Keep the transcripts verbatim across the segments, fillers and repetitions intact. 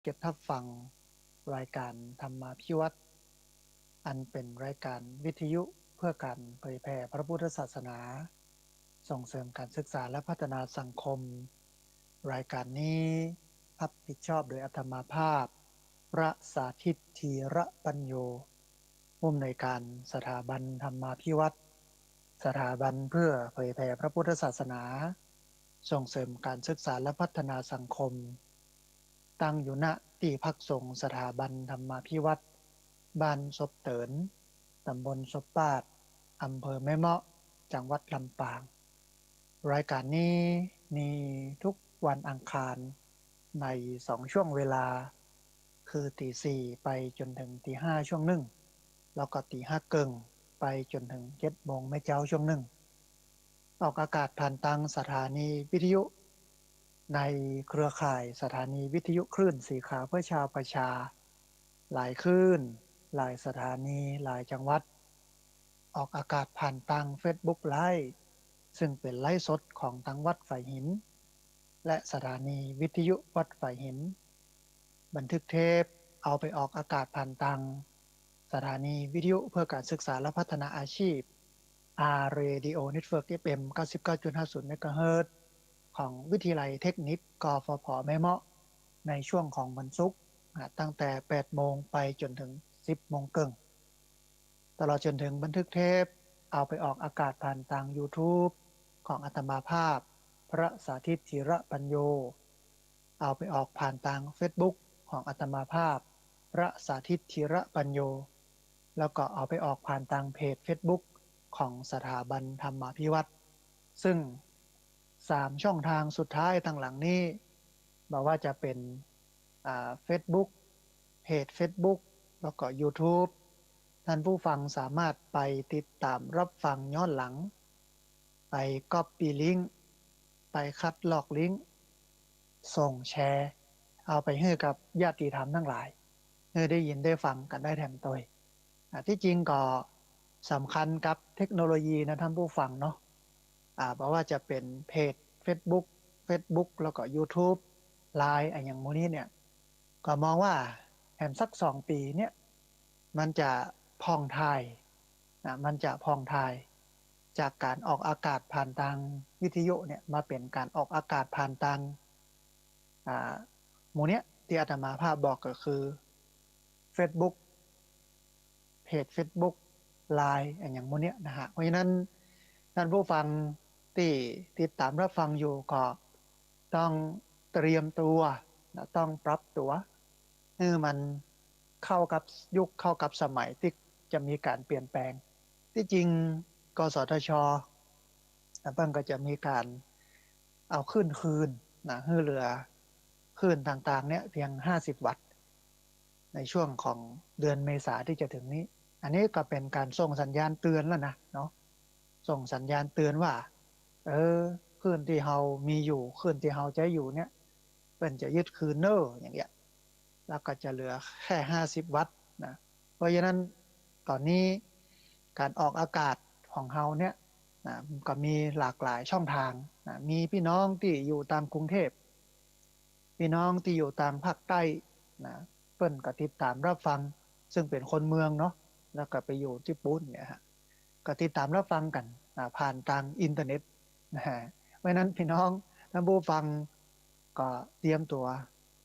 เก็บฮับฟังรายการธรรมาภิวัฒน์ อันเป๋นรายการวิทยุเพื่อก๋านเผยแผ่พระพุทธศาสนา ส่งเสริมก๋านศึกษาและพัฒนาสังคม รายการนี้ฮับผิดชอบโดยอาตมาภาพ พระสาธิต ธีระปัญโญ ผู้อำนวยการสถาบันธรรมาภิวัฒน์ สถาบันเพื่อเผยแผ่พระพุทธศาสนา ส่งเสริมก๋านศึกษาและพัฒนาสังคม ตั้งอยู่ ณ ตี้พักสงฆ์สถาบันธรรมาภิวัฒน์ บ้านศพเติ๋น ต๋ำบลศพปาด อำเภอแม่เมาะ จังหวัดลำปาง รายการนี้มีทุกวันอังคารในสองช่วงเวลา คือตี๋สี่ไปจ๋นเถิงตี๋ห้าช่วงนึ่ง แล้วก็ตี๋ห้าเกิ่งไปจ๋นเถิงเจ็ดโมงแม่เจ๊าช่วงนึ่ง ออกอากาศผ่านตางสถานีวิทยุ ในเครือข่ายสถานีวิทยุคลื่นสีขาวเพื่อชาวประชา หลายคลื่น หลายสถานี หลายจังหวัด ออกอากาศผ่านตางเฟซบุ๊กไลฟ์ ซึ่งเป๋นไลฟ์สดของตังวัดฝายหิน และสถานีวิทยุวัดฝายหิน บันทึกเทปเอาไปออกอากาศผ่านตางสถานีวิทยุเพื่อก๋านศึกษาและพัฒนาอาชีพ อาร์ Radio Network เอฟ เอ็ม เก้าสิบเก้าจุดห้าศูนย์ เมกะเฮิรตซ์ ของวิทยาลัยเทคนิค กฟผ แม่เมาะ ในช่วงของวันศุกร์ อ่า ตั้งแต่แปดโมงไปจ๋นเถิงสิบโมงเกิ่ง ตลอดจ๋นเถิงบันทึกเทปเอาไปออกอากาศผ่านตางยูทูบของอาตมาภาพ พระสาธิต ธีระปัญโญ เอาไปออกผ่านตางเฟซบุ๊กของอาตมาภาพ พระสาธิต ธีระปัญโญ แล้วก็เอาไปออกผ่านตางเพจเฟซบุ๊กของสถาบันธรรมาภิวัฒน์ ซึ่งสามช่องทางสุดท้ายตังหลังนี้ บ่ว่าจะเป๋น อ่า เฟซบุ๊ก เพจเฟซบุ๊ก แล้วก็ยูทูบ ท่านผู้ฟังสามารถไปติดตามรับฟังย้อนหลัง ไปก๊อปปี้ลิงก์ ไปคัดลอกลิงก์ ส่งแชร์ เอาไปหื้อกับญาติธรรมตังหลาย หื้อได้ยินได้ฟังกั๋นได้แถมตวย อ่า ตี้จริงก็สำคัญกับเทคโนโลยีนะท่านผู้ฟังเนาะ อ่า บ่ว่าจะเป๋นเพจเฟซบุ๊ก เฟซบุ๊ก แล้วก็ยูทูบ ไลน์ อะหยังหมู่นี้เนี่ย ก็มองว่าแหมสักสองปี๋เนี่ย มันจะผ่องถ่ายนะ มันจะผ่องถ่าย จากก๋านออกอากาศผ่านตางวิทยุเนี่ย มาเป๋นก๋านออกอากาศผ่านตาง อ่า หมู่เนี้ย ตี้อาตมาภาพบอกก็คือเฟซบุ๊ก เพจเฟซบุ๊ก ไลน์ อะหยังหมู่เนี้ยนะฮะ เพราะฉะนั้นท่านผู้ฟังตี้ติดตามรับฟังอยู่ก็ต้องเตรียมตั๋วนะ ต้องปรับตั๋ว หื้อมันเข้ากับยุคเข้ากับสมัยตี้จะมีก๋านเปลี่ยนแปลง ตี้จริง กสทช นะ เปิ้นก็จะมีก๋านเอาคลื่นคืนนะ หื้อเหลือคลื่นต่างๆ เนี่ยเพียงห้าสิบวัตต์ ในช่วงของเดือนเมษาตี้จะเถิงนี้ อันนี้ก็เป๋นก๋านส่งสัญญาณเตือนแล้วนะเนาะ ส่งสัญญาณเตือนว่า เออ คลื่นตี้เฮามีอยู่ คลื่นตี้เฮาใจ๊อยู่เนี่ย เปิ้นจะยึดคืนเน้อ อย่างเงี้ย แล้วก็จะเหลือแค่ห้าสิบวัตต์นะ เพราะฉะนั้นต๋อนนี้ก๋านออกอากาศของเฮาเนี่ยนะ ก็มีหลากหลายช่องทางนะ มีปี้น้องตี้อยู่ตางกรุงเทพฯ ปี้น้องตี้อยู่ตางภาคใต้นะ เปิ้นก็ติดตามรับฟัง ซึ่งเป๋นคนเมืองเนาะ แล้วก็ไปอยู่ตี้ปู๊นเนี่ยฮะ ก็ติดตามรับฟังกั๋นนะ ผ่านตางอินเทอร์เน็ตนะฮะ เพราะฉะนั้นปี้น้องท่านผู้ฟังก็เตรียมตั๋ว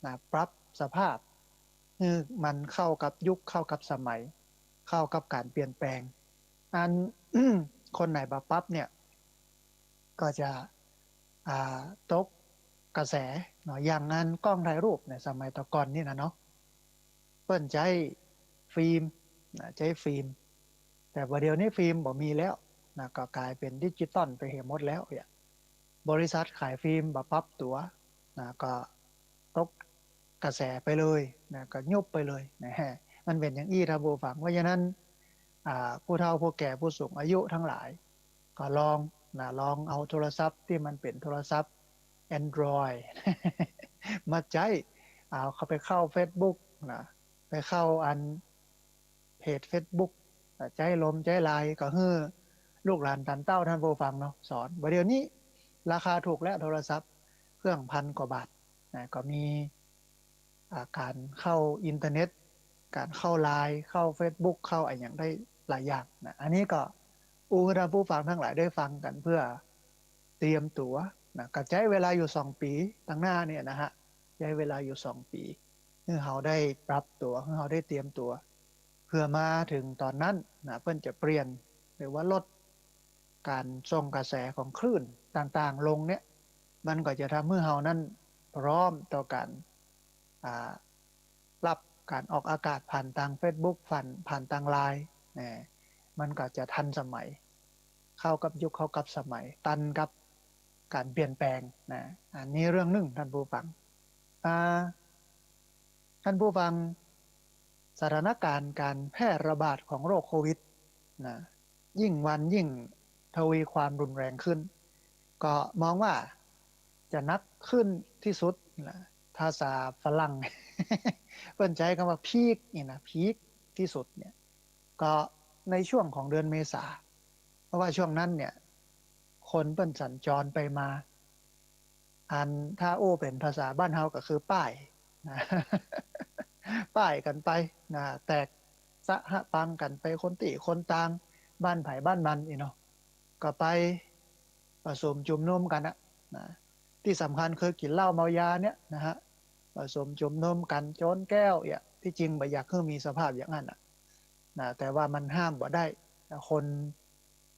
นะ ปรับสภาพหื้อมันเข้ากับยุคเข้ากับสมัย เข้ากับก๋านเปลี่ยนแปลง อัน คนไหนบ่ปรับเนี่ย ก็จะ อ่า ตกกระแสเนาะ อย่างอันกล้องถ่ายรูปเนี่ย สมัยตะก่อนนี่นะเนาะ เปิ้นใจ๊ฟิล์มนะ ใจ๊ฟิล์ม แต่บ่าเดี่ยวนี้ฟิล์มบ่มีแล้วนะ ก็ก๋ายเป๋นดิจิตอลไปเหียหมดแล้วเนี่ย บริษัทขายฟิล์มบ่ปรับตั๋วนะ ก็ตกกระแสไปเลยนะ ก็ยุบไปเลยนะฮะ มันเป๋นอย่างอี้ท่านผู้ฟัง เพราะฉะนั้น อ่า ผู้เฒ่าผู้แก่ผู้สูงอายุตังหลาย ก็ลองนะ ลองเอาโทรศัพท์ตี้มันเป๋นโทรศัพท์แอนดรอยด์ มาใจ๊ เอาเข้าไปเข้าเฟซบุ๊กนะ ไปเข้าอันเพจเฟซบุ๊ก อ่า ใจ๊ลมใจ๊ไลน์ ก็หื้อลูกหลานต๋านเต้าท่านผู้ฟังเนาะ สอน บ่าเดี่ยวนี้ราคาถูกแล้ว โทรศัพท์เครื่องพันกว่าบาทนะ ก็มี อ่า ก๋านเข้าอินเทอร์เน็ต ก๋านเข้าไลน์ เข้าเฟซบุ๊ก เข้าอะหยังได้หลายอย่างนะ อันนี้ก็อู้หื้อท่านผู้ฟังตังหลายได้ฟังกั๋นเปื้อเตรียมตั๋วนะ ก็ใจ๊เวลาอยู่สองปี๋ตังหน้าเนี่ยนะฮะ ใจ๊เวลาอยู่สองปี๋ หื้อเฮาได้ปรับตั๋ว หื้อเฮาได้เตรียมตั๋ว เปื้อมาเถิงต๋อนนั้นนะ เปิ้นจะเปลี่ยน หรือว่าลดก๋านส่งกระแสของคลื่นต่างๆ ลงเนี่ย มันก็จะทำหื้อเฮานั้นพร้อมต่อก๋าน อ่า ฮับก๋านออกอากาศผ่านตางเฟซบุ๊ก ผ่าน ผ่านตางไลน์ นะ มันก็จะทันสมัย เข้ากับยุค เข้ากับสมัย ตันกับก๋านเปลี่ยนแปลงนะ อันนี้เรื่องนึ่งท่านผู้ฟัง อ่า ท่านผู้ฟัง สถานก๋านก๋านแพร่ระบาดของโรคโควิดนะ ยิ่งวันยิ่งทวีความรุนแรงขึ้น ก็มองว่าจะหนักขึ้นตี้สุดนะ ภาษาฝรั่ง เปิ้นใจ๊กำว่า พีค นี่นะ พีคตี้สุดเนี่ย ก็ในช่วงของเดือนเมษา เพราะว่าช่วงนั้นเนี่ย คนเปิ้นสัญจรไปมา อันถ้าอู้เป๋นภาษาบ้านเฮาก็คือป้ายนะ ป้ายกั๋นไปนะ แตกสะหะปังกั๋นไป คนตี้คนตาง บ้านใผบ้านมันอี้เนาะ ก็ไปประสุมจุมนุมกั๋นนะ นะ ตี้สำคัญคือกิ๋นเหล้าเมายาเนี่ยนะฮะ ประสุมจุมนุมกั๋น โจ๊นแก้วเอี้ย ตี้จริงบ่อยากหื้อมีสภาพอย่างนั้นนะ นะ แต่ว่ามันห้ามบ่ได้นะ คน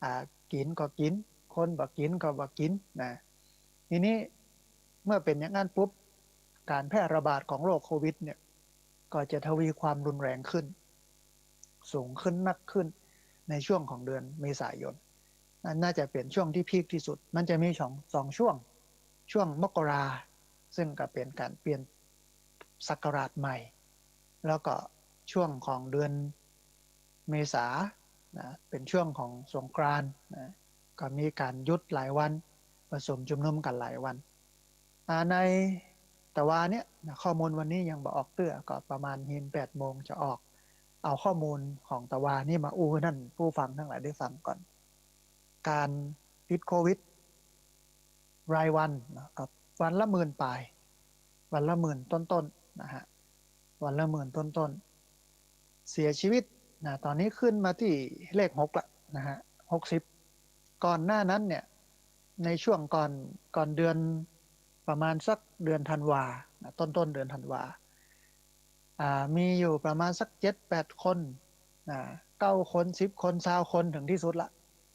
อ่า กิ๋นก็กิ๋น คนบ่กิ๋นก็บ่กิ๋นนะ ทีนี้เมื่อเป๋นอย่างนั้นปุ๊บ ก๋านแพร่ระบาดของโรคโควิดเนี่ย ก็จะทวีความรุนแรงขึ้น สูงขึ้น หนักขึ้น ในช่วงของเดือนเมษายน นั่นน่าจะเป๋นช่วงตี้พีคตี้สุด มันจะมีสอง สองช่วง ช่วงมกรา ซึ่งก็เป๋นก๋านเปลี่ยนศักราชใหม่ แล้วก็ช่วงของเดือนเมษานะ เป๋นช่วงของสงกรานต์นะ ก็มีก๋านหยุดหลายวัน ประสุมจุมนุมกั๋นหลายวัน อ่า ในตะวาเนี่ยนะ ข้อมูลวันนี้ยังบ่ออกเตื้อ ก็ประมาณหินแปดโมงจะออก เอาข้อมูลของตะวานี่มาอู้หื้อท่านผู้ฟังตังหลายได้ฟังก่อน ก๋านติดโควิดรายวันนะ ก็วันละหมื่นป๋าย วันละหมื่นต้นๆ นะฮะ วันละหมื่นต้นๆ เสียชีวิตนะ ต๋อนนี้ขึ้นมาตี้เลขหกละนะฮะ หกสิบ ก่อนหน้านั้นเนี่ย ในช่วงก่อน ก่อนเดือน ประมาณสักเดือนธันวานะ ต้นๆ เดือนธันวา อ่า มีอยู่ประมาณสักเจ็ดแปดคนนะ เก้าคน สิบคน ซาวคน เถิงตี้สุดละ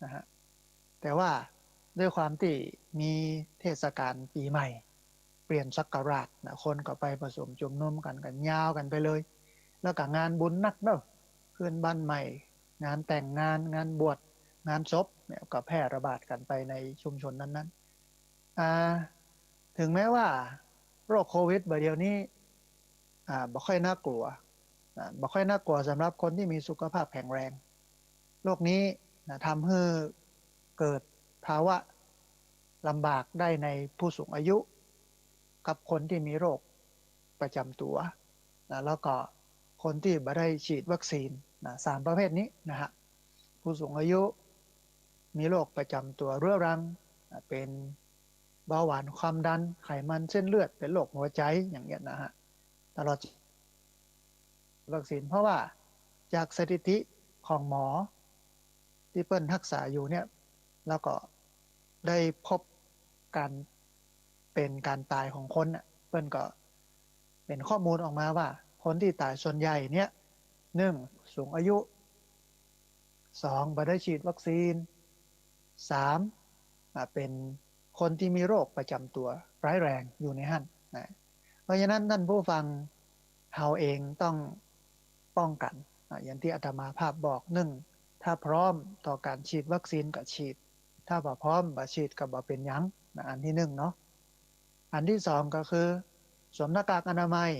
นะฮะ แต่ว่าด้วยความตี้มีเทศกาลปี๋ใหม่ เปลี่ยนศักราชนะ คนก็ไปประสุมจุมนุมกั๋น กั๋นยาวกั๋นไปเลย แล้วก็งานบุญนักเนาะ ขึ้นบ้านใหม่ งานแต่งงาน งานบวช งานศพเนี่ย ก็แพร่ระบาดกั๋นไปในชุมชนนั้นๆ อ่า ถึงแม้ว่าโรคโควิดบ่าเดี่ยวนี้ อ่า บ่ค่อยน่ากลัว อ่า บ่ค่อยน่ากลัวสำหรับคนตี้มีสุขภาพแข็งแรง โรคนี้นะ ทำหื้อเกิดภาวะลำบากได้ในผู้สูงอายุ กับคนตี้มีโรคประจ๋ำตั๋วนะ แล้วก็คนตี้บ่ได้ฉีดวัคซีนนะ สามประเภทนี้นะฮะ ผู้สูงอายุ มีโรคประจ๋ำตั๋วเรื้อรังนะ เป๋นเบาหวาน ความดัน ไขมันเส้นเลือด เป๋นโรคหัวใจ๋อย่างเนี้ยนะฮะ ตลอดวัคซีน เพราะว่าจากสถิติของหมอตี้เปิ้นฮักษาอยู่เนี่ย แล้วก็ได้พบก๋านเป๋นก๋านต๋ายของคนน่ะ เปิ้นก็เป๋นข้อมูลออกมาว่า คนตี้ต๋ายส่วนใหญ่เนี่ย หนึ่ง สูงอายุ สอง บ่ได้ฉีดวัคซีน สาม อ่า เป๋นคนตี้มีโรคประจ๋ำตั๋วร้ายแรงอยู่ในหั้นนะ เพราะฉะนั้นท่านผู้ฟัง เฮาเองต้องป้องกั๋น อ่า อย่างตี้อาตมาภาพบอก หนึ่ง ถ้าพร้อมต่อก๋านฉีดวัคซีนก็ฉีด ถ้าบ่พร้อมบ่ฉีดก็บ่เป๋นหยังนะ อันตี้หนึ่งเนาะ อันตี้สองก็คือสวมหน้ากากอนามัย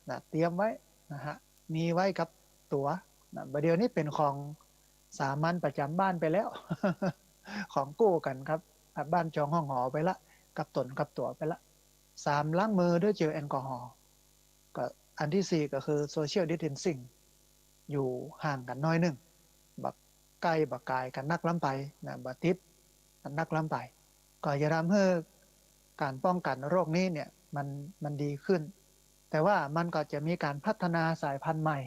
นะ เตรียมไว้นะฮะ มีไว้กับตั๋วนะ บ่าเดี่ยวนี้เป๋นของสามัญประจ๋ำบ้านไปแล้ว ของกู้กั๋นครับ อ่ะ บ้านจองห้องหอไปละ กับต๋นกับตั๋วไปละ สาม ล้างมือด้วยเจลแอลกอฮอล์ ก็อันตี้สี่ก็คือโซเชียลดิสแทนซิ่ง อยู่ห่างกั๋นหน้อยนึ่ง บ่ใก้บ่ก๋ายกั๋นนักล้ำไปนะ บ่ติดกั๋นนักล้ำไป ก็จะทำหื้อก๋านป้องกั๋นโรคนี้เนี่ย มัน มันดีขึ้น แต่ว่ามันก็จะมีการพัฒนาสายพันธุ์ใหม่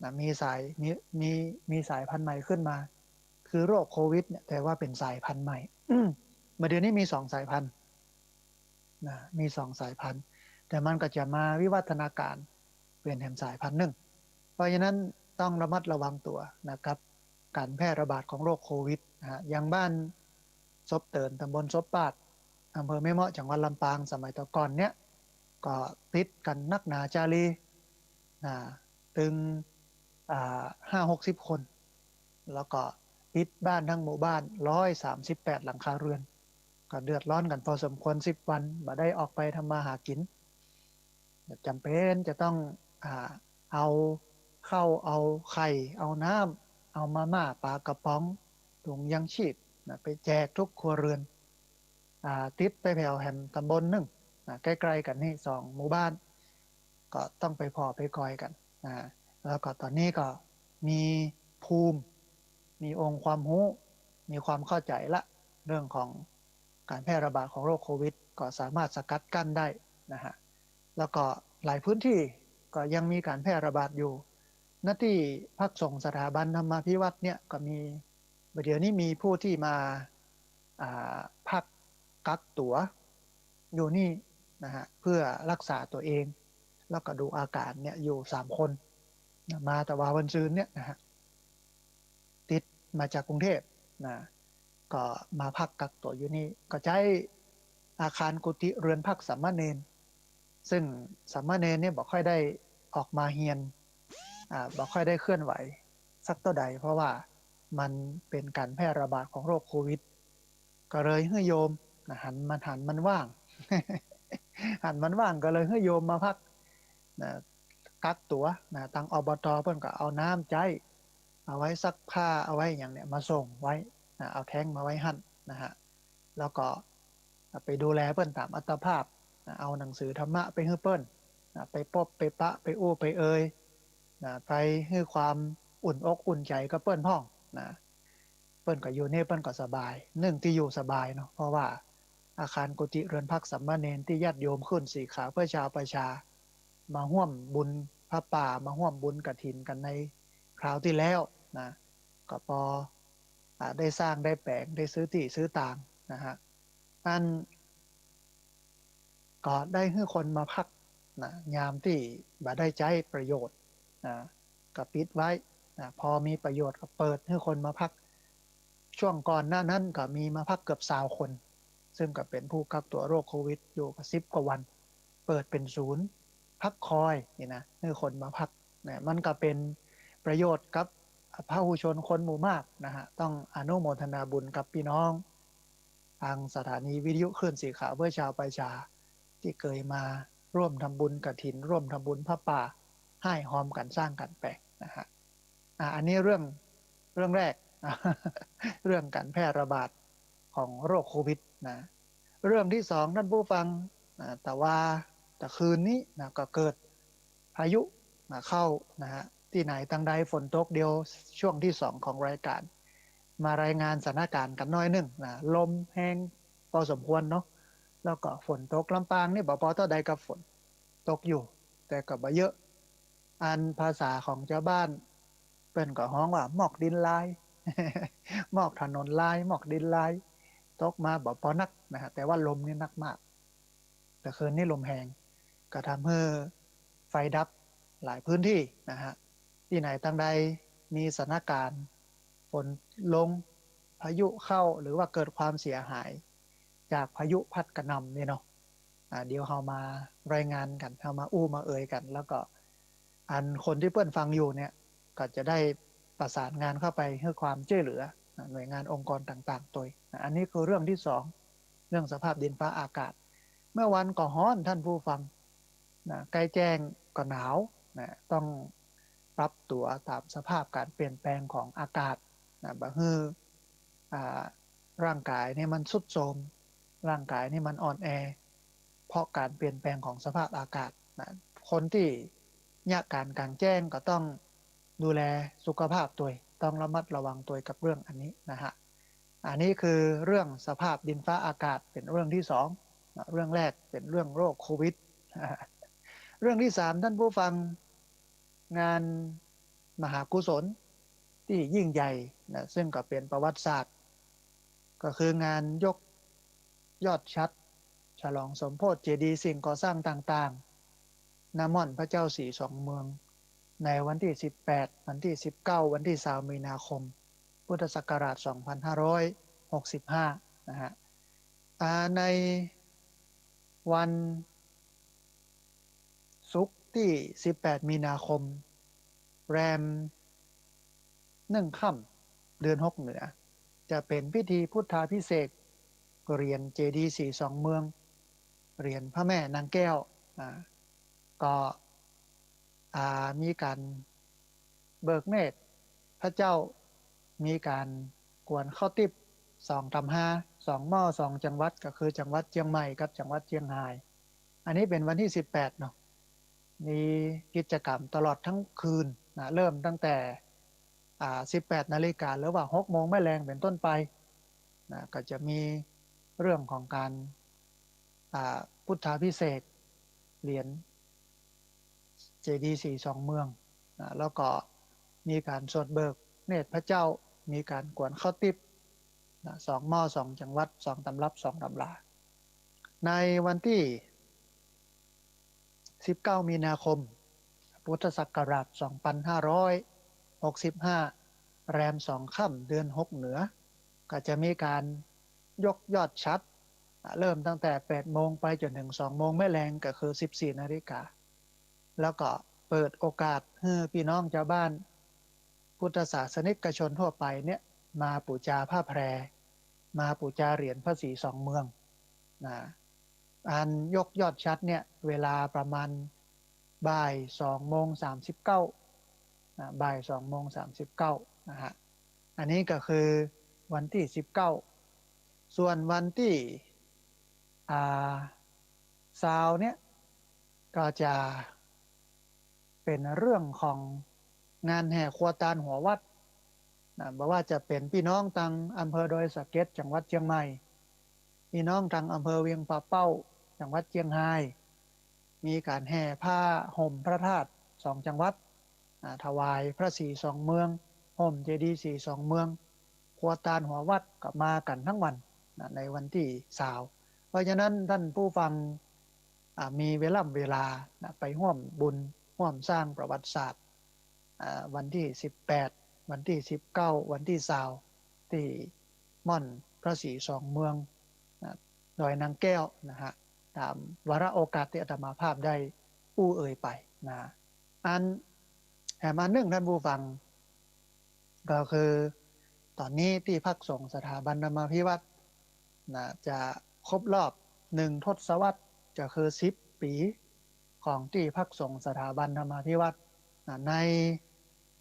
นะ มีสาย มี มี มีสายพันธุ์ใหม่ขึ้นมา คือโรคโควิดเนี่ย แต่ว่าเป๋นสายพันธุ์ใหม่ บ่าเดี่ยวนี้มีสองสายพันธุ์นะ มีสองสายพันธุ์ แต่มันก็จะมาวิวัฒนาการเป๋นแหมสายพันธุ์นึ่ง เพราะฉะนั้นต้องระมัดระวังตั๋วนะครับ การแพร่ระบาดของโรคโควิดนะฮะ อย่างบ้านศพเติน ตำบลศพปาด อำเภอแม่เมาะ จังหวัดลำปาง สมัยแต่ก่อนเนี่ย ก็ติดกั๋นนักหนาจารีนะ ตึง อ่า ห้าหกสิบคน แล้วก็ปิดบ้านทั้งหมู่บ้าน ร้อยสามสิบแปดหลังคาเรือน ก็เดือดร้อนกั๋นพอสมควร สิบวัน บ่ได้ออกไปทำมาหากิ๋น จ๋ำเป๋นจะต้อง อ่า เอาข้าว เอาไข่ เอาน้ำ เอามาม่า ปลากระป๋อง ถุงยังชีพนะ ไปแจกทุกครัวเรือน อ่า ติดไปแผวแหมตำบลนึ่งนะ ใก้ๆ กั๋นนี่สองหมู่บ้าน ก็ต้องไปผ่อไปกอยกั๋นนะ แล้วก็ต๋อนนี้ก็มีภูมิ มีองค์ความฮู้ มีความเข้าใจ๋ละ เรื่องของการแพร่ระบาดของโรคโควิด ก็สามารถสกัดกั้นได้นะฮะ แล้วก็หลายพื้นที่ก็ยังมีการแพร่ระบาดอยู่ ณ ตี้พักสงฆ์สถาบันธรรมาภิวัตน์เนี่ยก็มี บ่าเดี่ยวนี้มีผู้ที่มา อ่า พักกักตั๋วอยู่นี่นะฮะ เพื่อรักษาตั๋วเอง แล้วก็ดูอาการเนี่ยอยู่สามคนนะ มาแต่ว่าวันซืนเนี่ยนะฮะ ติดมาจากกรุงเทพฯนะ ก็มาพักกักตั๋วอยู่นี่ ก็ใจ๊อาคารกุฏิเรือนพักสามเณร ซึ่งสามเณรเนี่ยบ่ค่อยได้ออกมาเฮียน อ่า บ่ค่อยได้เคลื่อนไหวสักเต้าใด เพราะว่ามันเป๋นการแพร่ระบาดของโรคโควิด ก็เลยหื้อโยมนะ หันมัน หันมันว่าง หันมันว่างก็เลยหื้อโยมมาพักนะ กักตั๋วนะ ตาง อบต. เปิ้นก็เอาน้ำใจ๊ เอาไว้ซักผ้า เอาไว้อะหยังเนี่ย มาส่งไว้นะ เอาแท้งมาไว้หั้นนะฮะ แล้วก็ไปดูแลเปิ้นต๋ามอัตภาพนะ เอาหนังสือธรรมะไปหื้อเปิ้นนะ ไปปบไปปะ ไปอู้ไปเอยนะ ไปหื้อความอุ่นอกอุ่นใจ๋กับเปิ้นพ่องนะ เปิ้นก็อยู่นี่เปิ้นก็สบาย นึ่งตี้อยู่สบายเนาะ เพราะว่าอาคารกุฏิเรือนพักสามเณรตี้ญาติโยมขึ้นสีขาวเพื่อชาวประชา มาฮ่วมบุญผ้าป่า มาฮ่วมบุญกฐินกั๋นในคราวตี้แล้วนะ ก็ปอ อ่า ได้สร้างได้แป๋ง ได้ซื้อตี้ซื้อตางนะฮะ อัน ก็ได้หื้อคนมาพักนะ ยามตี้บ่ได้ใจ๊ประโยชน์นะ ก็ปิดไว้นะ พอมีประโยชน์ก็เปิดหื้อคนมาพัก ช่วงก่อนหน้านั้นก็มีมาพักเกือบซาวคน ซึ่งก็เป๋นผู้กักตั๋วโรคโควิดอยู่ก็สิบกว่าวัน เปิดเป๋นศูนย์พักคอยนี่นะ หื้อคนมาพักนะ มันก็เป๋นประโยชน์กับพหุชนคนหมู่มากนะฮะ ต้องอนุโมทนาบุญกับปี้น้อง ทางสถานีวิทยุคลื่นสีขาวเพื่อชาวประชา ตี้เกยมาร่วมทำบุญกฐิน ร่วมทำบุญผ้าป่า ฮ่ายฮอมกั๋นสร้างกั๋นแป๋งนะฮะ อ่า อันนี้เรื่อง เรื่องแรก เรื่องการแพร่ระบาดของโรคโควิดนะ เรื่องตี้สอง ท่านผู้ฟังนะ แต่ว่าแต่คืนนี้นะ ก็เกิดพายุนะเข้านะฮะ ตี้ไหนตังใดฝนตก เดี๋ยวช่วงตี้สองของรายการ มารายงานสถานการณ์กั๋นหน้อยนึ่งนะ ลมแฮงพอสมควรเนาะ แล้วก็ฝนตก ลำปางนี่บ่ปอเต้าใดกับฝนตกอยู่ แต่ก็บ่เยอะ อันภาษาของจาวบ้านเปิ้นก็ฮ้องว่าหมอกดินลาย หมอกถนนลาย หมอกดินลาย ตกมาบ่ปอนักนะฮะ แต่ว่าลมนี่นักมาก แต่คืนนี้ลมแฮง ก็ทำหื้อไฟดับหลายพื้นตี้นะฮะ ตี้ไหนตังใดมีสถานการณ์ฝนลง พายุเข้า หรือว่าเกิดความเสียหายจากพายุพัดกระหน่ำนี่เนาะ อ่า เดี๋ยวเฮามารายงานกั๋น เฮามาอู้มาเอยกั๋น แล้วก็อันคนตี้เปิ้นฟังอยู่เนี่ย ก็จะได้ประสานงานเข้าไปหื้อความจ้วยเหลือนะ หน่วยงานองค์กรต่างๆ ตวยนะ อันนี้คือเรื่องตี้สอง เรื่องสภาพดินฟ้าอากาศ เมื่อวันก็ฮ้อนท่านผู้ฟังนะ ใก้แจ้งก็หนาวนะ ต้องปรับตั๋วต๋ามสภาพการเปลี่ยนแปลงของอากาศนะ บ่หื้อ อ่า ร่างกายนี่มันทรุดโทรม ร่างกายนี่มันอ่อนแอ เพราะการเปลี่ยนแปลงของสภาพอากาศนะ คนตี้เยียะก๋านก๋างแจ้งก็ต้องดูแลสุขภาพตวย ต้องระมัดระวังตวยกับเรื่องอันนี้นะฮะ อันนี้คือเรื่องสภาพดินฟ้าอากาศเป๋นเรื่องตี้สองนะ เรื่องแรกเป๋นเรื่องโรคโควิด เรื่องตี้สาม ต้านผู้ฟัง งานมหากุศลตี้ยิ่งใหญ่นะ ซึ่งก็เป๋นประวัติศาสตร์ ก็คืองานยกยอดฉัตร ฉลองสมโภชเจดีย์สิ่งก่อสร้างต่างๆ ณ ม่อนพระเจ้าสีสองเมือง ในวันตี้สิบแปด วันตี้สิบเก้า วันตี้ซาวมีนาคม พุทธศักราชสองพันห้าร้อยหกสิบห้า นะฮะ อ่า ในวันศุกร์ตี้สิบแปดมีนาคม แรมหนึ่งค่ำ เดือนหกเหนือ จะเป๋นพิธีพุทธาภิเษกเหรียญเจดีย์สีสองเมือง เหรียญพระแม่นางแก้ว อ่า ก็ อ่า มีก๋านเบิกเนตรพระเจ้า มีก๋านกวนข้าวติ๊บสองตำฮา สองหม้อ สองจังหวัด ก็คือจังหวัดเจียงใหม่กับจังหวัดเจียงฮาย อันนี้เป๋นวันตี้สิบแปดเนาะ มีกิจกรรมตลอดทั้งคืนนะ เริ่มตั้งแต่ อ่า สิบแปดนาฬิกา หรือว่าหกโมงแม่แลงเป๋นต้นไปนะ ก็จะมีเรื่องของก๋าน อ่า พุทธาภิเษกเหรียญเจดีย์สีสองเมืองนะ แล้วก็มีก๋านสวดเบิกเนตรพระเจ้า มีก๋านกวนข้าวติ๊บนะ สองหม้อ สองจังหวัด สองตำรับ สองตำรา ในวันตี้ สิบเก้ามีนาคม พุทธศักราชสองพันห้าร้อยหกสิบห้า แรมสองค่ำ เดือนหกเหนือ ก็จะมีก๋านยกยอดฉัตร เริ่มตั้งแต่แปดโมงไปจ๋นเถิงสองโมงแม่แลง ก็คือสิบสี่นาฬิกา แล้วก็เปิดโอกาสหื้อปี้น้องจาวบ้าน พุทธศาสนิกชนทั่วไปเนี่ย มาปู๋จาผ้าแพร มาปู๋จาเหรียญพระสีสองเมืองนะ อันยกยอดฉัตรเนี่ย เวลาประมาณบ่ายสองโมงสามสิบเก้านะ บ่ายสองโมงสามสิบเก้านะฮะ อันนี้ก็คือวันตี้สิบเก้า ส่วนวันตี้ อ่า ซาวเนี่ย ก็จะเป๋นเรื่องของงานแห่ครัวตานหัววัดนะ บ่ว่าจะเป๋นปี้น้องตังอำเภอดอยสะเก็ด จังหวัดเจียงใหม่ ปี้น้องตังอำเภอเวียงป่าเป้า จังหวัดเจียงฮาย มีก๋านแห่ผ้าห่มพระธาตุสองจังหวัด อ่า ถวายพระสีสองเมือง ห่มเจดีย์สีสองเมือง ครัวตานหัววัดก็มากั๋นตึงวันนะ ในวันตี้ซาว เพราะฉะนั้นต้านผู้ฟัง อ่า มีเวล่ำเวลานะ ไปฮ่วมบุญฮ่วมสร้างประวัติศาสตร์ อ่า วันตี้สิบแปด วันตี้สิบเก้า วันตี้ซาว ตี้ม่อนพระสีสองเมืองนะ ดอยนางแก้วนะฮะ ต๋ามวาระโอกาสตี้อาตมาภาพได้อู้เอ่ยไปนะ อันแหมอันนึ่งต้านผู้ฟัง ก็คือต๋อนนี้ตี้พักสงฆ์สถาบันธรรมาภิวัตน์นะ จะครบรอบหนึ่งทศวรรษ ก็คือสิบปี๋ของตี้พักสงฆ์สถาบันธรรมาภิวัตน์นะ ใน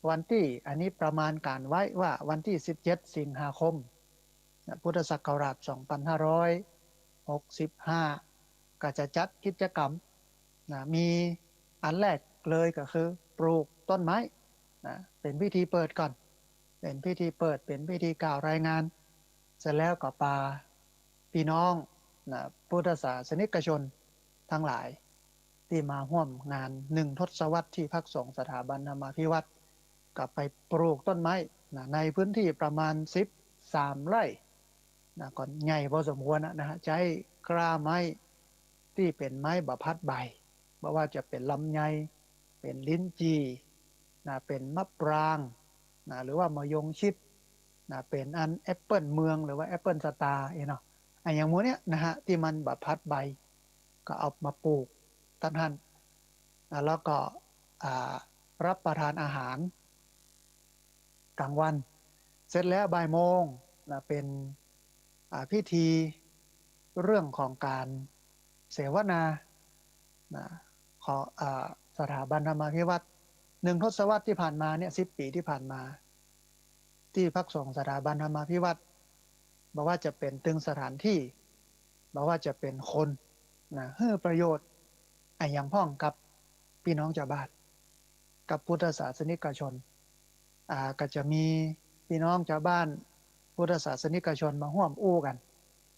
วันตี้ อันนี้ประมาณก๋านไว้ว่าวันตี้สิบเจ็ดสิงหาคมนะ พุทธศักราชสองพันห้าร้อยหกสิบห้า ก็จะจัดกิจกรรมนะ มีอันแรกเลยก็คือปลูกต้นไม้นะ เป๋นพิธีเปิดก่อน เป๋นพิธีเปิด เป๋นพิธีกล่าวรายงาน เสร็จแล้วก็ปาปี้น้องนะ พุทธศาสนิกชนตังหลาย ตี้มาฮ่วมงานหนึ่งทศวรรษตี้พักสงฆ์สถาบันธรรมาภิวัตน์ ก็ไปปลูกต้นไม้นะ ในพื้นตี้ประมาณสิบสามไร่นะ ก็ใหญ่พอสมควรนะ นะฮะ ใจ๊กล้าไม้ตี้เป๋นไม้บ่พัดใบ บ่ว่าจะเป๋นลำไย เป๋นลิ้นจี่นะ เป๋นมะปรางนะ หรือว่ามะยงชิดนะ เป๋นอันแอปเปิ้ลเมือง หรือว่าแอปเปิ้ลสตาร์เนาะ อันอย่างหมู่เนี้ยนะฮะ ตี้มันบ่พัดใบ ก็เอามาปลูกตังหั้นนะ แล้วก็ อ่า รับประทานอาหารก๋างวัน เสร็จแล้วบ่ายโมงนะ เป๋น อ่า พิธีเรื่องของก๋านเสวนานะ ขอ อ่า สถาบันธรรมาภิวัตน์ หนึ่งทศวรรษตี้ผ่านมาเนี่ย สิบปี๋ตี้ผ่านมา ตี้พักสงฆ์สถาบันธรรมาภิวัตน์ บ่ว่าจะเป๋นตึงสถานตี้ บ่ว่าจะเป๋นคนนะ หื้อประโยชน์อะหยังพ่องกับปี้น้องจาวบ้าน กับพุทธศาสนิกชน อ่า ก็จะมีปี้น้องจาวบ้านพุทธศาสนิกชนมาฮ่วมอู้กั๋น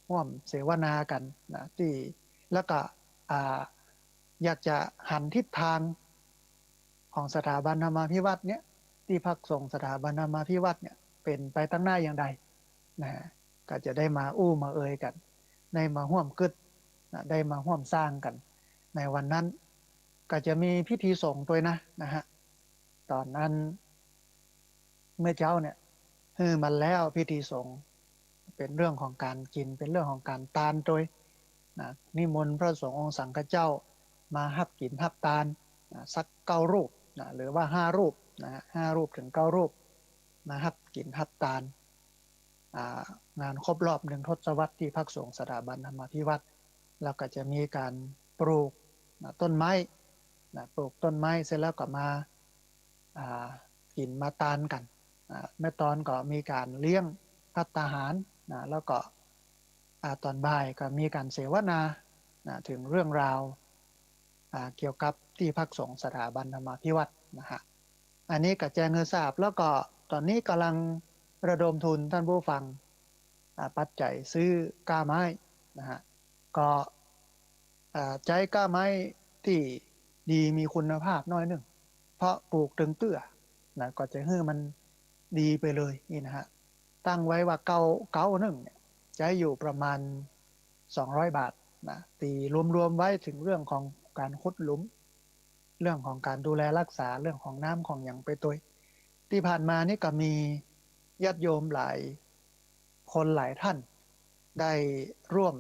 ฮ่วมเสวนากั๋นนะ ตี้ แล้วก็ อ่า อยากจะหันทิศตางของสถาบันธรรมาภิวัฒน์เนี่ย ตี้พักสงฆ์สถาบันธรรมาภิวัฒน์เนี่ย เป๋นไปตางหน้าอย่างใดนะฮะ ก็จะได้มาอู้มาเอยกั๋น ได้มาฮ่วมกึ๊ดนะ ได้มาฮ่วมสร้างกั๋นในวันนั้น ก็จะมีพิธีสงฆ์ตวยนะ นะฮะ ต๋อนนั้น เมื่อเจ๊าเนี่ย หื้อมันแล้วพิธีสงฆ์ เป๋นเรื่องของก๋านกิ๋น เป๋นเรื่องของก๋านตานตวยนะ นิมนต์พระสงฆ์องค์สังฆเจ้ามาฮับกิ๋นฮับตานนะ สักเก้ารูปนะ หรือว่าห้ารูปนะฮะ ห้ารูปเถิงเก้ารูป มาฮับกิ๋นฮับตาน อ่า งานครบรอบหนึ่งทศวรรษตี้พักสงฆ์สถาบันธรรมาภิวัฒน์ แล้วก็จะมีก๋านปลูกนะ ต้นไม้นะ ปลูกต้นไม้เสร็จแล้วก็มา อ่า กิ๋นมาตานกั๋น อ่า แม่ตอนก็มีก๋านเลี้ยงภัตตาหารนะ แล้วก็ อ่า ต๋อนบ่ายก็มีก๋านเสวนานะ เถิงเรื่องราว อ่า เกี่ยวกับตี้พักสงฆ์สถาบันธรรมาภิวัฒน์นะฮะ อันนี้ก็แจ้งหื้อทราบ แล้วก็ต๋อนนี้ก่ำลังระดมทุนต้านผู้ฟัง อ่า ปัจจัยซื้อก้าไม้นะฮะ ก็ อ่า ใจ๊ก้าไม้ตี้ดีมีคุณภาพหน้อยนึ่ง เพราะปลูกเถิงเตื้อนะ ก็จะหื้อมันดีไปเลยนี่นะฮะ ตั้งไว้ว่าเก้า เก้านึ่งเนี่ย ใจ๊อยู่ประมาณสองร้อยบาทนะ ตีรวมๆ ไว้เถิงเรื่องของก๋านขุดหลุม เรื่องของก๋านดูแลฮักษา เรื่องของน้ำของหยังไปตวย ตี้ผ่านมานี่ก็มีญาติโยมหลายคนหลายต้าน ได้ร่วม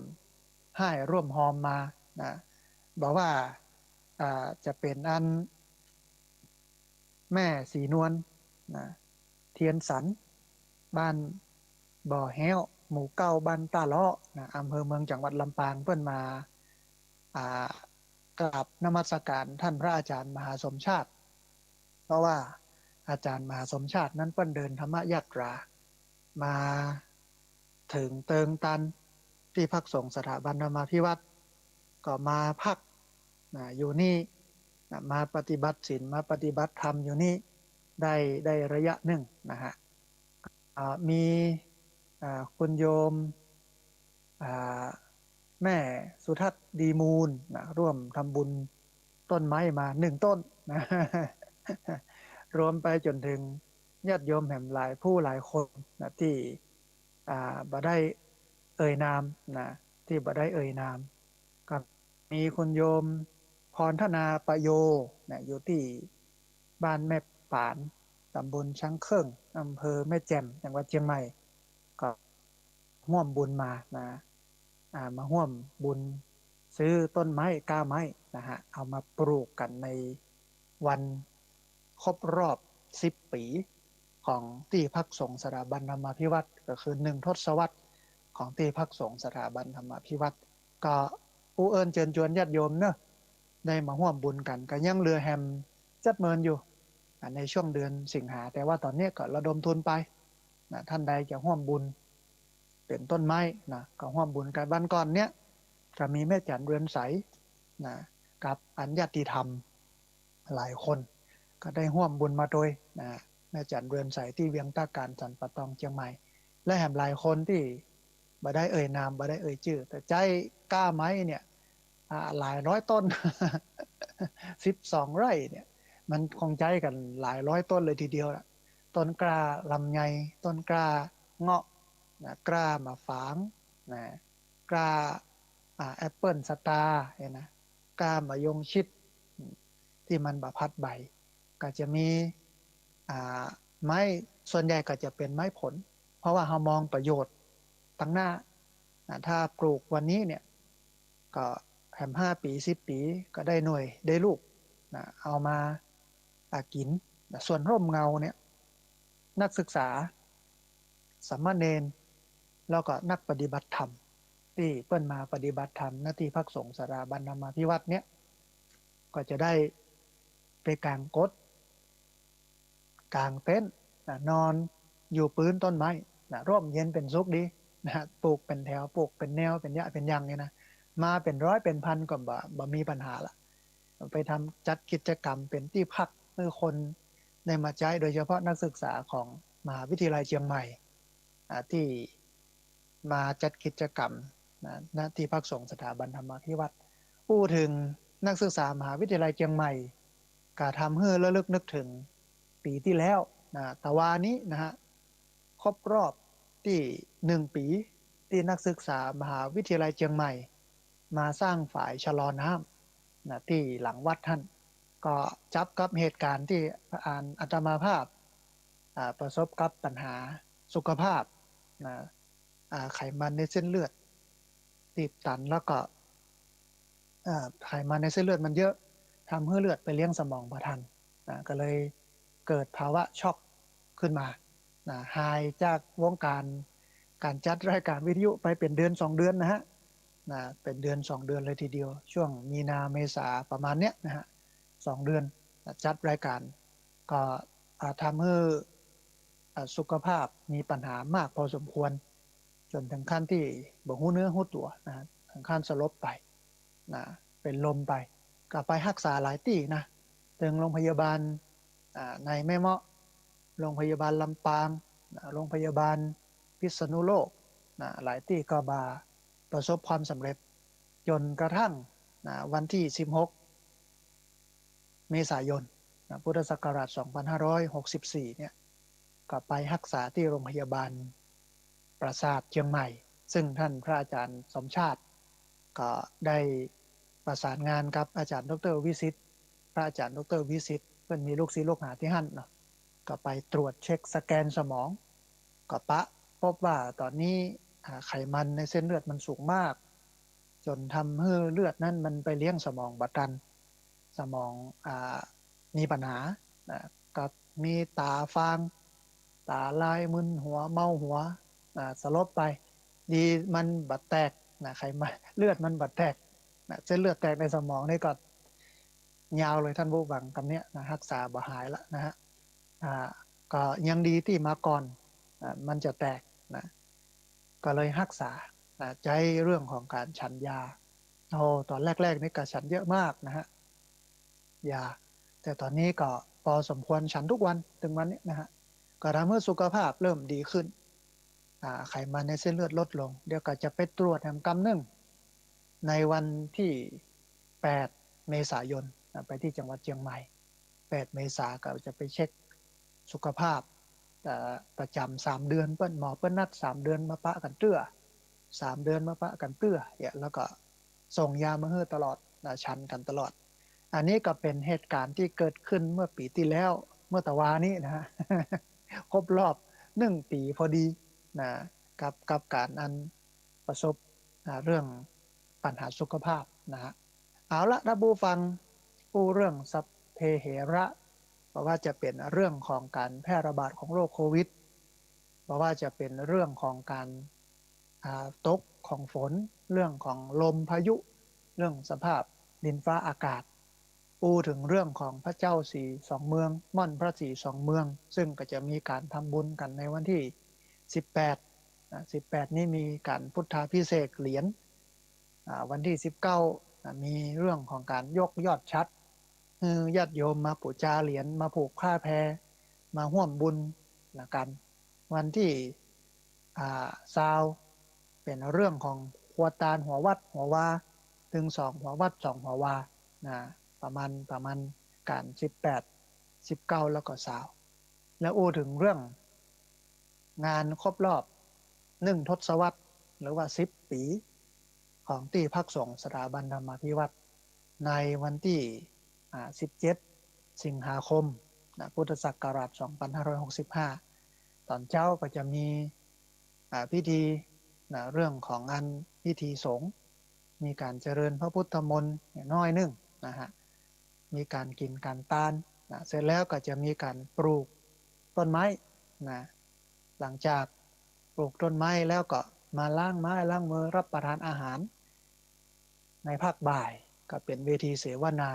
ฮ้ายร่วมฮอมมานะ บ่ว่า อ่า จะเป๋นอัน แม่ศรีนวลนะ เทียนสัน บ้านบ่อแฮ้ว หมู่เก้า บ้านต้าเลาะนะ อำเภอเมือง จังหวัดลำปาง เปิ้นมา อ่า กราบนมัสการต้านพระอาจารย์มหาสมชาติ เพราะว่าอาจารย์มหาสมชาตินั้นเปิ้นเดินธรรมยาตรามาเถิงเติงตันตี้พักสงฆ์สถาบันธรรมาภิวัฒน์ ก็มาพักนะ อยู่นี่นะ มาปฏิบัติศีล มาปฏิบัติธรรมอยู่นี่ได้ ได้ระยะนึ่งนะฮะ อ่า มี อ่า คุณโยม อ่า แม่สุทัศน์ดีมูลนะ ร่วมทำบุญต้นไม้มาหนึ่งต้นนะ รวมไปจ๋นเถิงญาติโยมแหมหลายผู้หลายคนนะ ตี้ อ่า บ่ได้เอ่ยนามนะ ตี้บ่ได้เอ่ยนาม ก็มีคุณโยมพรธนาประโยนะ อยู่ตี้บ้านแม่ปาน ต๋ำบลช้างเคิ่ง อำเภอแม่แจ่ม จังหวัดเจียงใหม่ ก็ฮ่วมบุญมานะ อ่า มาฮ่วมบุญซื้อต้นไม้ก้าไม้นะฮะ เอามาปลูกกั๋นในวันครบรอบสิบปี๋ของตี้พักสงฆ์สถาบันธรรมาภิวัฒน์ ก็คือหนึ่งทศวรรษของตี้พักสงฆ์สถาบันธรรมาภิวัฒน์ ก็อู้เอิ้นเจิญจวนญาติโยมเนาะ ได้มาฮ่วมบุญกั๋น ก็ยังเหลือแหมจัดเมินอยู่ อ่า ในช่วงเดือนสิงหา แต่ว่าต๋อนนี้ก็ระดมทุนไปนะ ต้านใดจะฮ่วมบุญเป๋นต้นไม้นะ ก็ฮ่วมบุญกั๋น วันก่อนเนี่ย ก็มีแม่จั๋นเรือนใสนะ กับอันญาติธรรมหลายคน ก็ได้ฮ่วมบุญมาตวยนะ แม่จั๋นเรือนใสตี้เวียงต้าก๋านสันป่าตองเจียงใหม่ และแหมหลายคนตี้บ่ได้เอ่ยนาม บ่ได้เอ่ยจื้อ แต่ใจ๊ก้าไม้เนี่ย อ่า หลายร้อยต้น สิบสองไร่เนี่ย มันคงใจ๊กั๋นหลายร้อยต้นเลยทีเดียวล่ะ ต้นกล้าลำไย ต้นกล้าเงาะนะ กล้าหมากฝางนะ กล้า อ่า แอปเปิ้ลสตาร์เนี่ยนะ กล้ามะยงชิด ตี้มันบ่ผลัดใบ ก็จะมี อ่า ไม้ ส่วนใหญ่ก็จะเป๋นไม้ผล เพราะว่าเฮามองประโยชน์ตางหน้านะ ถ้าปลูกวันนี้เนี่ย ก็แหมห้าปี๋ สิบปี๋ ก็ได้หน่วย ได้ลูกนะ เอามา อ่า กิ๋นนะ ส่วนร่มเงาเนี่ย นักศึกษา สามเณร แล้วก็นักปฏิบัติธรรม ตี้เปิ้นมาปฏิบัติธรรม ณ ตี้พักสงฆ์สถาบันธรรมาภิวัฒน์เนี่ย ก็จะได้ไปก๋างก๊ด ก๋างเต็นท์นะ นอนอยู่ปื๊นต้นไม้นะ ร่มเย็นเป๋นสุขดีนะ ปลูกเป๋นแถว ปลูกเป๋นแนว เป๋นยะเป๋นยังเนี่ยนะ มาเป๋นร้อยเป๋นพันก็บ่ บ่มีปัญหาละ ไปทำ จัดกิจกรรมเป๋นตี้พักหื้อคนได้มาใจ๊ โดยเฉพาะนักศึกษาของมหาวิทยาลัยเจียงใหม่ อ่า ตี้มาจัดกิจกรรมนะ ณ ตี้พักสงฆ์สถาบันธรรมาภิวัฒน์ อู้เถิง นักศึกษามหาวิทยาลัยเจียงใหม่ ก็ทำหื้อระลึกนึกถึงปีตี้แล้วนะ ตะวานี้นะฮะ ครบรอบตี้หนึ่งปี๋ ตี้นักศึกษามหาวิทยาลัยเจียงใหม่ มาสร้างฝายชะลอน้ำนะ ตี้หลังวัดหั้น ก็จับกับเหตุก๋ารณ์ตี้อาตมาภาพ อ่า ประสบกับปัญหาสุขภาพนะ อ่า ไขมันในเส้นเลือดตีบตัน แล้วก็ อ่า ไขมันในเส้นเลือดมันเยอะ ทำหื้อเลือดไปเลี้ยงสมองบ่ทันนะ ก็เลยเกิดภาวะช็อกขึ้นมานะ หายจากวงการก๋านจัดรายก๋านวิทยุไปเป๋นเดือนสองเดือนนะฮะ นะ เป๋นเดือนสองเดือนเลยทีเดียว ช่วงมีนาเมษาประมาณเนี้ยนะฮะ สองเดือนนะ จัดรายก๋าน ก็ อ่า ทำหื้อ อ่า สุขภาพมีปัญหามากพอสมควร จ๋นถึงขั้นตี้บ่ฮู้เนื้อฮู้ตั๋วนะ ถึงขั้นสลบไปนะ เป๋นลมไป ก็ไปฮักษาหลายตี้นะ ตึงโรงพยาบาล อ่า ในแม่เมาะ โรงพยาบาลลำปางนะ โรงพยาบาลพิษณุโลกนะ หลายตี้ก็บ่ประสบความสำเร็จ จ๋นกระทั่งนะ วันตี้สิบหก เมษายนนะ พุทธศักราชสองพันห้าร้อยหกสิบสี่เนี่ย ก็ไปฮักษาตี้โรงพยาบาลปราสาทเจียงใหม่ ซึ่งท่านพระอาจารย์สมชาติ ก็ได้ประสานงานกับอาจารย์ดอกเตอร์วิสิทธิ์ พระอาจารย์ดอกเตอร์วิสิทธิ์เปิ้นมีลูกศิษย์ลูกหาตี้หั้นเนาะ ก็ไปตรวจเช็คสแกนสมอง ก็ปะ พบว่าต๋อนนี้ อ่า ไขมันในเส้นเลือดมันสูงมาก จ๋นทำหื้อเลือดนั้นมันไปเลี้ยงสมองบ่ตัน สมอง อ่า มีปัญหานะ ก็มีต๋าฟาง ต๋าลาย มึนหัว เมาหัว อ่า สลบไป ดีมันบ่แตกนะ ไขมัน เลือดมันบ่แตกนะ เส้นเลือดแตกในสมองนี่ก็ยาวเลยท่านผู้ฟัง กำเนี้ยนะ ฮักษาบ่หายละนะฮะ อ่า ก็ยังดีตี้มาก่อน อ่า มันจะแตกนะ ก็เลยฮักษานะ ใจ๊เรื่องของก๋านฉันยา โอ้ ต๋อนแรกๆ นี่ก็ฉันเยอะมากนะฮะ ยา แต่ต๋อนนี้ก็ปอสมควร ฉันทุกวัน ตึงวันนี้นะฮะ ก็ทำหื้อสุขภาพเริ่มดีขึ้น อ่า ไขมันในเส้นเลือดลดลง เดี๋ยวก็จะไปตรวจแหมกำนึ่ง ในวันตี้แปด เมษายนนะ ไปตี้จังหวัดเจียงใหม่ แปด เมษาก็จะไปเช็คสุขภาพ เอ่อ ประจ๋ำสามเดือน เปิ้น หมอเปิ้นนัดสามเดือนมาปะกั๋นเตื้อ สามเดือนมาปะกั๋นเตื้อเนี่ย แล้วก็ส่งยามาหื้อตลอดนะ ฉันกั๋นตลอด อันนี้ก็เป๋นเหตุก๋ารณ์ตี้เกิดขึ้นเมื่อปี๋ตี้แล้ว เมื่อตะวานี้นะฮะ ครบรอบหนึ่งปี๋พอดีนะ กับ กับก๋านอันประสบ อ่า เรื่องปัญหาสุขภาพนะฮะ เอาละ ท่านผู้ฟัง อู้เรื่องสัพเพเหระ บ่ว่าจะเป๋นเรื่องของก๋านแพร่ระบาดของโรคโควิด บ่ว่าจะเป๋นเรื่องของก๋าน อ่า ตกของฝน เรื่องของลมพายุ เรื่องสภาพดินฟ้าอากาศ อู้เถิงเรื่องของพระเจ้าสีสองเมือง ม่อนพระศรีสองเมือง ซึ่งก็จะมีก๋านทำบุญกั๋นในวันตี้สิบแปด นะ สิบแปด นี้มีก๋านพุทธาภิเษกเหรียญ อ่า วันตี้สิบเก้า นะ มีเรื่องของก๋านยกยอดฉัตร หื้อญาติโยมมาปู๋จาเหรียญ มาผูกผ้าแพ มาฮ่วมบุญนะกั๋น วันตี้ อ่า ซาว เป๋นเรื่องของครัวตานหัววัดหัววา ตึงสองหัววัดสองหัววา นะ ประมาณ ประมาณก๋านสิบแปด สิบเก้า แล้วก็ซาว แล้วอู้เถิงเรื่องงานครบรอบหนึ่งทศวรรษ หรือว่าสิบปี๋ ของตี้พักสงฆ์สถาบันธรรมาภิวัฒน์ ในวันตี้ อ่า สิบเจ็ด สิงหาคม นะ พุทธศักราชสองพันห้าร้อยหกสิบห้า ต๋อนเจ๊าก็จะมี อ่า พิธี นะ เรื่องของอันพิธีสงฆ์ มีก๋านเจริญพระพุทธมนต์เนี่ยน้อยนึ่งนะฮะ มีก๋านกิ๋นก๋านตานนะ เสร็จแล้วก็จะมีก๋านปลูกต้นไม้นะ หลังจากปลูกต้นไม้แล้วก็มาล้างไม้ล้างมือรับประทานอาหาร ในภาคบ่ายก็เป๋นเวทีเสวนา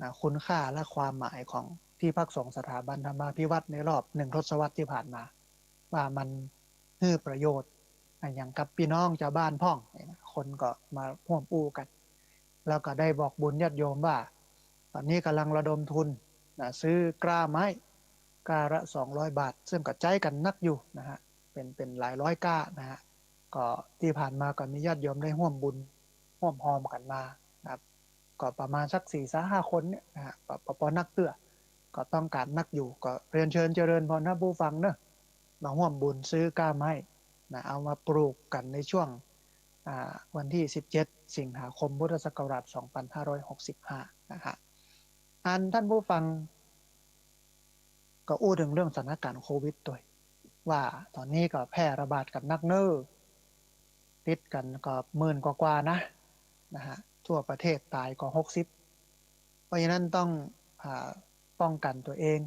นะ คุณค่าและความหมายของตี้พักสงฆ์สถาบันธรรมาภิวัฒน์ในรอบหนึ่งทศวรรษตี้ผ่านมา ว่ามันหื้อประโยชน์อะหยังกับปี้น้องจาวบ้านพ่องเนี่ยนะ คนก็มาฮ่วมอู้กั๋น แล้วก็ได้บอกบุญญาติโยมว่า ต๋อนนี้ก่ำลังระดมทุนนะ ซื้อกล้าไม้ กล้าละสองร้อยบาท ซึ่งก็ใจ๊กั๋นนักอยู่นะฮะ เป๋น เป๋นหลายร้อยกล้านะฮะ ก็ตี้ผ่านมาก็มีญาติโยมได้ฮ่วมบุญฮ่วมฮอมกั๋นมานะครับ ก็ประมาณสักสี่สามห้าคนเนี่ยนะฮะ ปอ ปอ ปอนักเตื้อ ก็ต้องก๋านนักอยู่ ก็เรียนเชิญเจริญพรท่านผู้ฟังเนอะ มาฮ่วมบุญซื้อก้าไม้นะ เอามาปลูกกั๋นในช่วง อ่า วันตี้สิบเจ็ด สิงหาคม พุทธศักราช สองพันห้าร้อยหกสิบห้า นะฮะ อันท่านผู้ฟัง ก็อู้เถิงเรื่องสถานการณ์โควิดตวย ว่าต๋อนนี้ก็แพร่ระบาดกั๋นนักเน้อ ติดกั๋นก็หมื่นกว่าๆ นะ นะฮะ ทั่วประเทศต๋ายก็หกสิบ เพราะฉะนั้นต้อง อ่า ป้องกั๋นตั๋วเอง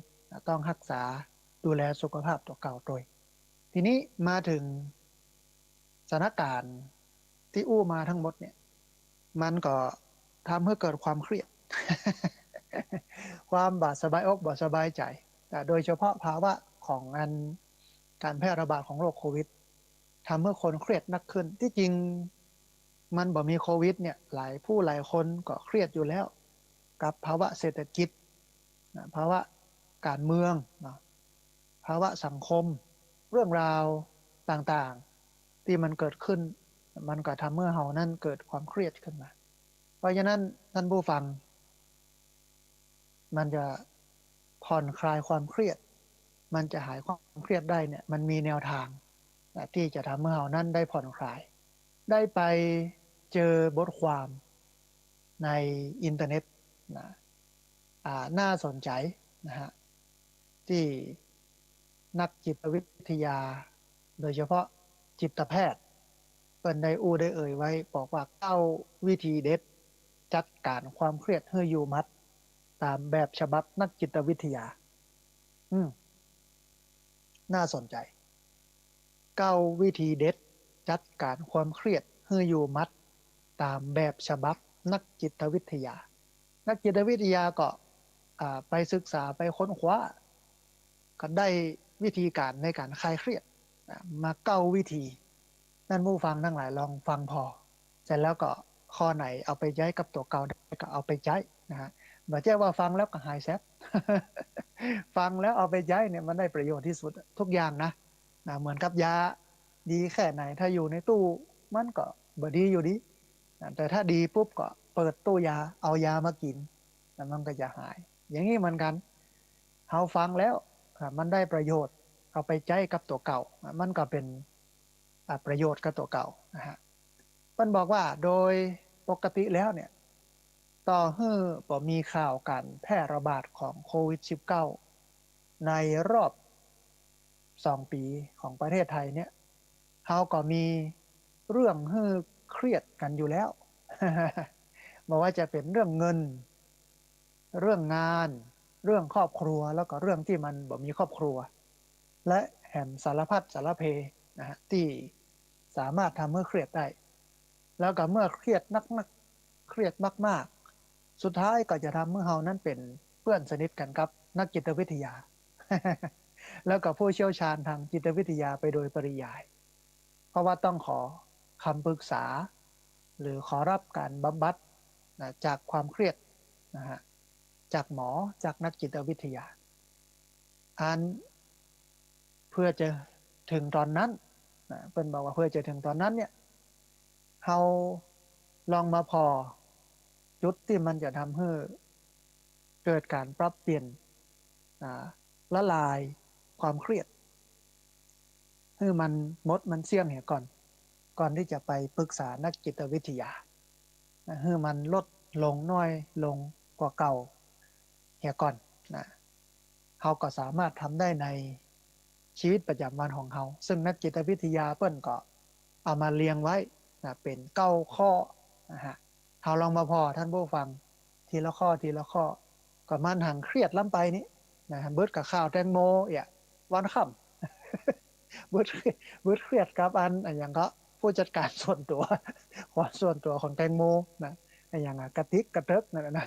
ต้องฮักษาดูแลสุขภาพตั๋วเก่าตวย ทีนี้มาเถิงสถานการณ์ตี้อู้มาทั้งหมดเนี่ย มันก็ทำหื้อเกิดความเครียด ความบ่สบายอกบ่สบายใจ๋ แต่โดยเฉพาะภาวะของอันก๋านแพร่ระบาดของโรคโควิด ทำหื้อคนเครียดนักขึ้น ตี้จริงมันบ่มีโควิดเนี่ย หลายผู้หลายคนก็เครียดอยู่แล้ว กับภาวะเศรษฐกิจนะ ภาวะก๋านเมืองเนาะ ภาวะสังคม เรื่องราวต่างๆ ตี้มันเกิดขึ้น มันก็ทำหื้อเฮานั้นเกิดความเครียดขึ้นมา เพราะฉะนั้นท่านผู้ฟัง มันจะผ่อนคลายความเครียด มันจะหายความเครียดได้เนี่ย มันมีแนวทางนะ ตี้จะทำหื้อเฮานั้นได้ผ่อนคลาย ได้ไปเจอบทความในอินเทอร์เน็ตนะ อ่า น่าสนใจ๋นะฮะ ตี้นักจิตวิทยา โดยเฉพาะจิตแพทย์ เปิ้นได้อู้ได้เอ่ยไว้ บอกว่าเก้าวิธีเด็ดจัดก๋านความเครียดหื้ออยู่หมัด ต๋ามแบบฉบับนักจิตวิทยา อืม น่าสนใจ๋ เก้าวิธีเด็ดจัดก๋านความเครียดหื้ออยู่หมัด ต๋ามแบบฉบับนักจิตวิทยา นักจิตวิทยาก็ อ่า ไปศึกษาไปค้นคว้า ก็ได้วิธีก๋านในก๋านคลายเครียดนะ มาเก้าวิธี ท่านผู้ฟังตังหลายลองฟังผ่อ เสร็จแล้วก็ข้อไหนเอาไปใจ๊กับตั๋วเก่าได้ก็เอาไปใจ๊นะฮะ บ่ใจ้ว่าฟังแล้วก็หายแซบ ฟังแล้วเอาไปใจ๊เนี่ยมันได้ประโยชน์ตี้สุดทุกอย่างนะ นะ เหมือนกับยา ดีแค่ไหน ถ้าอยู่ในตู้มันก็บ่ดีอยู่ดีนะ แต่ถ้าดีปุ๊บก็เปิดตู้ยา เอายามากิ๋น แล้วมันก็จะหาย อย่างนี้เหมือนกั๋น เฮาฟังแล้ว อ่า มันได้ประโยชน์ เอาไปใจ๊กับตั๋วเก่า อ่า มันก็เป๋น อ่า ประโยชน์กับตั๋วเก่านะฮะ เปิ้นบอกว่าโดยปกติแล้วเนี่ย ต่อหื้อบ่มีข่าวก๋านแพร่ระบาดของโควิดสิบเก้า ในรอบสองปี๋ของประเทศไทยเนี่ย เฮาก็มีเรื่องหื้อเครียดกั๋นอยู่แล้ว บ่ว่าจะเป๋นเรื่องเงิน เรื่องงาน เรื่องครอบครัว แล้วก็เรื่องตี้มันบ่มีครอบครัว และแหมสารพัดสารเพนะฮะ ตี้สามารถทำหื้อเครียดได้ แล้วก็เมื่อเครียดนักๆ เครียดมากๆ สุดท้ายก็จะทำหื้อเฮานั้นเป๋นเปื้อนสนิทกั๋นกับนักจิตวิทยา แล้วก็ผู้เชี่ยวชาญตางจิตวิทยาไปโดยปริยาย เพราะว่าต้องขอคำปรึกษา หรือขอฮับก๋านบำบัดนะ จากความเครียดนะฮะ จากหมอ จากนักจิตวิทยา อันเพื่อจะเถิงต๋อนนั้นนะ เปิ้นบอกว่าเพื่อจะเถิงต๋อนนั้นเนี่ย เฮาลองมาผ่อจุดตี้มันจะทำหื้อเกิดก๋านปรับเปลี่ยน อ่า ละลายความเครียด หื้อมันหมดมันเสี้ยงเหียก่อน ก่อนตี้จะไปปรึกษานักจิตวิทยานะ หื้อมันลดลงน้อยลงกว่าเก่าเหียก่อนนะ เฮาก็สามารถทำได้ในชีวิตประจ๋ำวันของเฮา ซึ่งนักจิตวิทยาเปิ้นก็เอามาเรียงไว้นะ เป๋นเก้าข้อนะฮะ เฮาลองมาผ่อท่านผู้ฟัง ทีละข้อ ทีละข้อ ก็มันหังเครียดล้ำไปนี่นะ เบิดกับข่าวแตงโมเอี่ย วันค่ำ เบิด เบิดเครียดกับอัน อะหยังก็ ผู้จัดการส่วนตั๋ว ของส่วนตั๋วของแตงโมนะ อะหยังอะ กระติกกระเติกนั่นน่ะนะ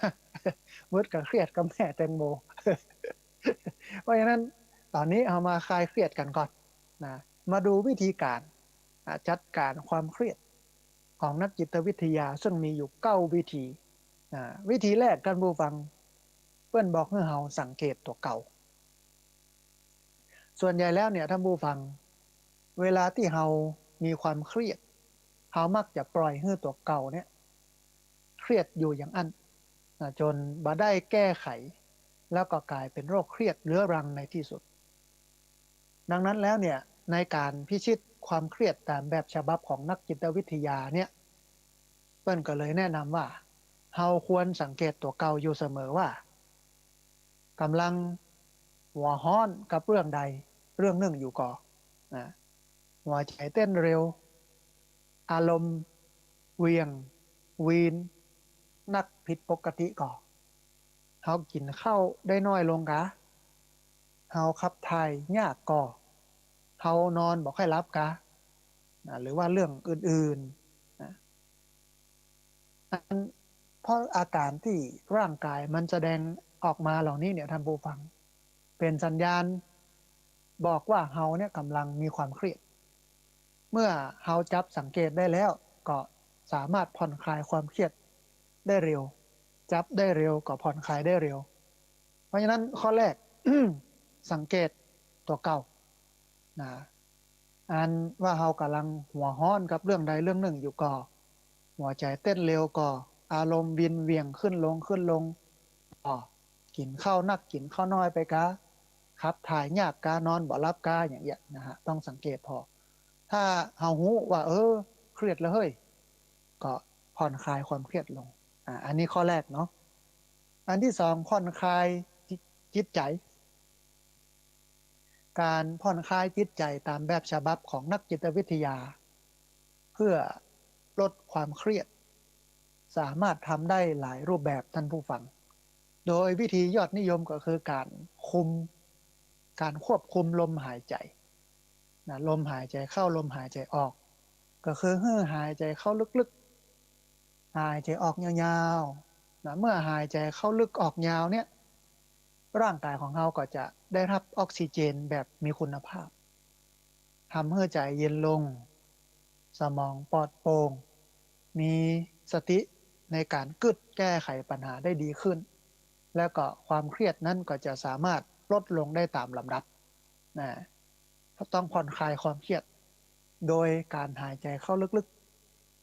เบิดกับเครียดกับแม่แตงโม เพราะฉะนั้นต๋อนนี้เฮามาคลายเครียดกั๋นก่อนนะ มาดูวิธีก๋าน อ่า จัดก๋านความเครียดของนักจิตวิทยา ซึ่งมีอยู่เก้าวิธี อ่า วิธีแรกท่านผู้ฟัง เปิ้นบอกหื้อเฮาสังเกตตั๋วเก่า ส่วนใหญ่แล้วเนี่ยท่านผู้ฟัง เวลาตี้เฮามีความเครียด เฮามักจะปล่อยหื้อตั๋วเก่าเนี่ย เครียดอยู่อย่างอั้น นะ จนบ่ได้แก้ไข แล้วก็กลายเป๋นโรคเครียดเรื้อรังในตี้สุด ดังนั้นแล้วเนี่ย ในก๋านพิชิตความเครียดต๋ามแบบฉบับของนักจิตวิทยาเนี่ย เปิ้นก็เลยแนะนำว่า เฮาควรสังเกตตั๋วเก่าอยู่เสมอว่า ก่ำลังหัวฮ้อนกับเรื่องใดเรื่องนึ่งอยู่ก่อ นะ หัวใจ๋เต้นเร็ว อารมณ์เหวี่ยงวีนนักผิดปกติก่อ เฮากิ๋นข้าวได้น้อยลงกา เฮาขับถ่ายยากก่อ เฮานอนบ่ค่อยหลับกา นะ หรือว่าเรื่องอื่นๆ นะ อัน เพราะอาก๋านตี้ร่างก๋ายมันแสดงออกมาเหล่านี้เนี่ย ท่านผู้ฟัง เป๋นสัญญาณบอกว่าเฮาเนี่ยก่ำลังมีความเครียด เมื่อเฮาจับสังเกตได้แล้ว ก็สามารถผ่อนคลายความเครียดได้เร็ว จับได้เร็วก็ผ่อนคลายได้เร็ว เพราะฉะนั้นข้อแรก สังเกตตั๋วเก่า นะ อันว่าเฮาก่ำลังหัวฮ้อนกับเรื่องใดเรื่องนึ่งอยู่ก่อ หัวใจ๋เต้นเร็วก่อ อารมณ์วินเหวี่ยงขึ้นลงขึ้นลงก่อ กิ๋นข้าวนักกิ๋นข้าวน้อยไปกา ขับถ่ายยากกา นอนบ่หลับกา อย่างเงี้ยนะฮะ ต้องสังเกตผ่อ ถ้าเฮาฮู้ว่า เออ เครียดแล้วเฮ้ย ก็ผ่อนคลายความเครียดลง อ่า อันนี้ข้อแรกเนาะ อันตี้สอง ผ่อนคลายจิต จิตใจ๋ ก๋านผ่อนคลายจิตใจ๋ต๋ามแบบฉบับของนักจิตวิทยา เพื่อลดความเครียด สามารถทำได้หลายรูปแบบ ท่านผู้ฟัง โดยวิธียอดนิยมก็คือก๋านคุม ก๋านควบคุมลมหายใจ๋ นะ ลมหายใจ๋เข้า ลมหายใจ๋ออก ก็คือหื้อหายใจ๋เข้าลึกๆ หายใจ๋ออกยาวๆ นะ เมื่อหายใจ๋เข้าลึกออกยาวเนี่ย ร่างก๋ายของเฮาก็จะได้ฮับออกซิเจนแบบมีคุณภาพ ทำหื้อใจ๋เย็นลง สมองปลอดโปร่ง มีสติในก๋านกึ๊ดแก้ไขปัญหาได้ดีขึ้น แล้วก็ความเครียดนั้นก็จะสามารถลดลงได้ต๋ามลำดับ นะ ต้องผ่อนคลายความเครียด โดยก๋านหายใจ๋เข้าลึก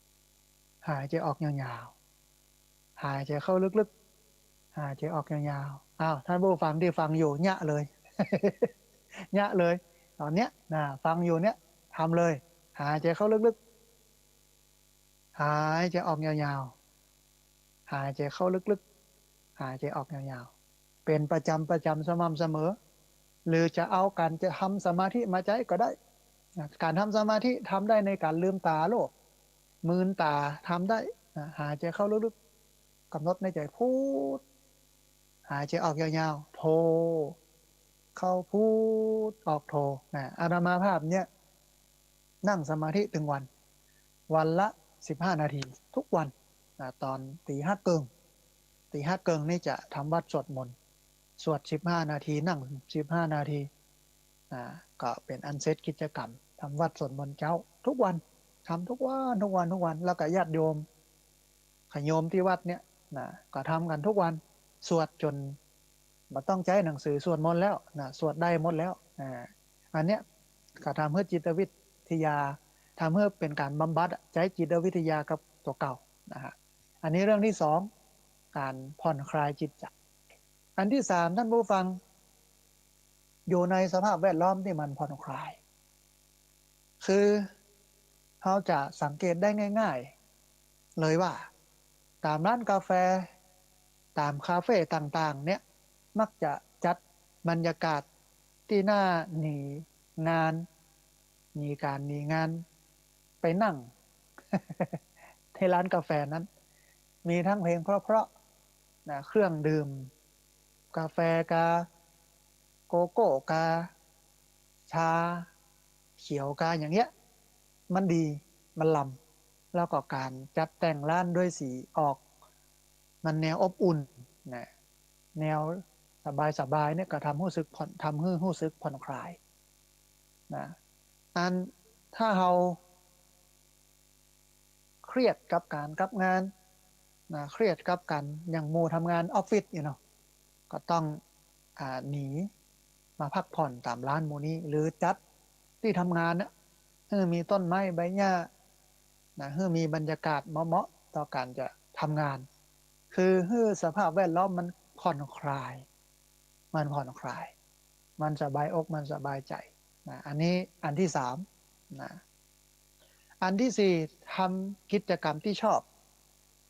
ๆ หายใจ๋ออกยาวๆ หายใจ๋เข้าลึกๆ หายใจ๋ออกยาวๆ อ้าว ท่านผู้ฟังตี้ฟังอยู่ เยียะเลย เยียะเลย ต๋อนเนี้ยนะ ฟังอยู่เนี่ย ทำเลย หายใจ๋เข้าลึกๆ หายใจ๋ออกยาวๆ หายใจ๋เข้าลึกๆ หายใจ๋ออกยาวๆ เป๋นประจ๋ำประจ๋ำ สม่ำเสมอ หรือจะเอาก๋านจะทำสมาธิมาใจ๊ก็ได้ นะ ก๋านทำสมาธิทำได้ในก๋านลืมต๋าโลด มืนต๋าทำได้ นะ หายใจ๋เข้าลึกๆ กำหนดในใจ๋พุท หายใจ๋ออกยาวๆ โธ เข้าพุท ออกโธ นะ อาตมาภาพเนี่ย นั่งสมาธิตึงวัน วันละสิบห้านาที ทุกวัน นะ ต๋อนตี๋ห้าเกิ่ง ตี๋ห้าเกิ่งนี่จะทำวัตรสวดมนต์ สวดสิบห้านาที นั่งสิบห้านาที นะ ก็เป๋นอันเสร็จกิจกรรม ทำวัตรสวดมนต์เจ๊า ทุกวัน ทำทุกวัน ทุกวัน ทุกวัน แล้วก็ญาติโยม ขะโยมตี้วัดเนี่ยนะ ก็ทำกั๋นทุกวัน สวดจ๋นบ่ต้องใจ๊หนังสือสวดมนต์แล้วนะ สวดได้หมดแล้ว อ่า อันเนี้ยก็ทำหื้อจิตวิทยา ทำหื้อเป๋นก๋านบำบัดอะ ใจ๊จิตวิทยากับตั๋วเก่านะฮะ อันนี้เรื่องตี้สอง ก๋านผ่อนคลายจิตใจ๋ อันตี้สาม ท่านผู้ฟัง อยู่ในสภาพแวดล้อมตี้มันผ่อนคลาย คือเฮาจะสังเกตได้ง่ายๆ เลยว่า ต๋ามร้านกาแฟ ต๋ามคาเฟ่ต่างๆ เนี่ย มักจะจัดบรรยากาศตี้น่าหนีงาน หนีก๋านหนีงาน ไปนั่ง ตี้ร้านกาแฟนั้น มีตึงเพลงเพราะๆ นะ เครื่องดื่ม กาแฟกา โกโก้กา ชาเขียวกา อย่างเงี้ย มันดี มันล้ำ แล้วก็ก๋านจัดแต่งร้านด้วยสีออก มันแนวอบอุ่นนะ แนวสบายๆ เนี่ย ก็ทำหื้อรู้สึกผ่อน ทำหื้อรู้สึกผ่อนคลายนะ อันถ้าเฮา เครียดกับก๋านกับงานนะ เครียดกับก๋าน อย่างหมู่ทำงานออฟฟิศนี่เนาะ ก็ต้อง อ่า หนีมาพักผ่อนต๋ามร้านหมู่นี้ หรือจัดตี้ทำงานน่ะ หื้อมีต้นไม้ใบหญ้านะ หื้อมีบรรยากาศเหมาะๆ ต่อก๋านจะทำงาน คือหื้อสภาพแวดล้อมมันผ่อนคลาย มันผ่อนคลาย มันสบายอก มันสบายใจ๋นะ อันนี้อันตี้สามนะ อันตี้สี่ ทำกิจกรรมตี้ชอบ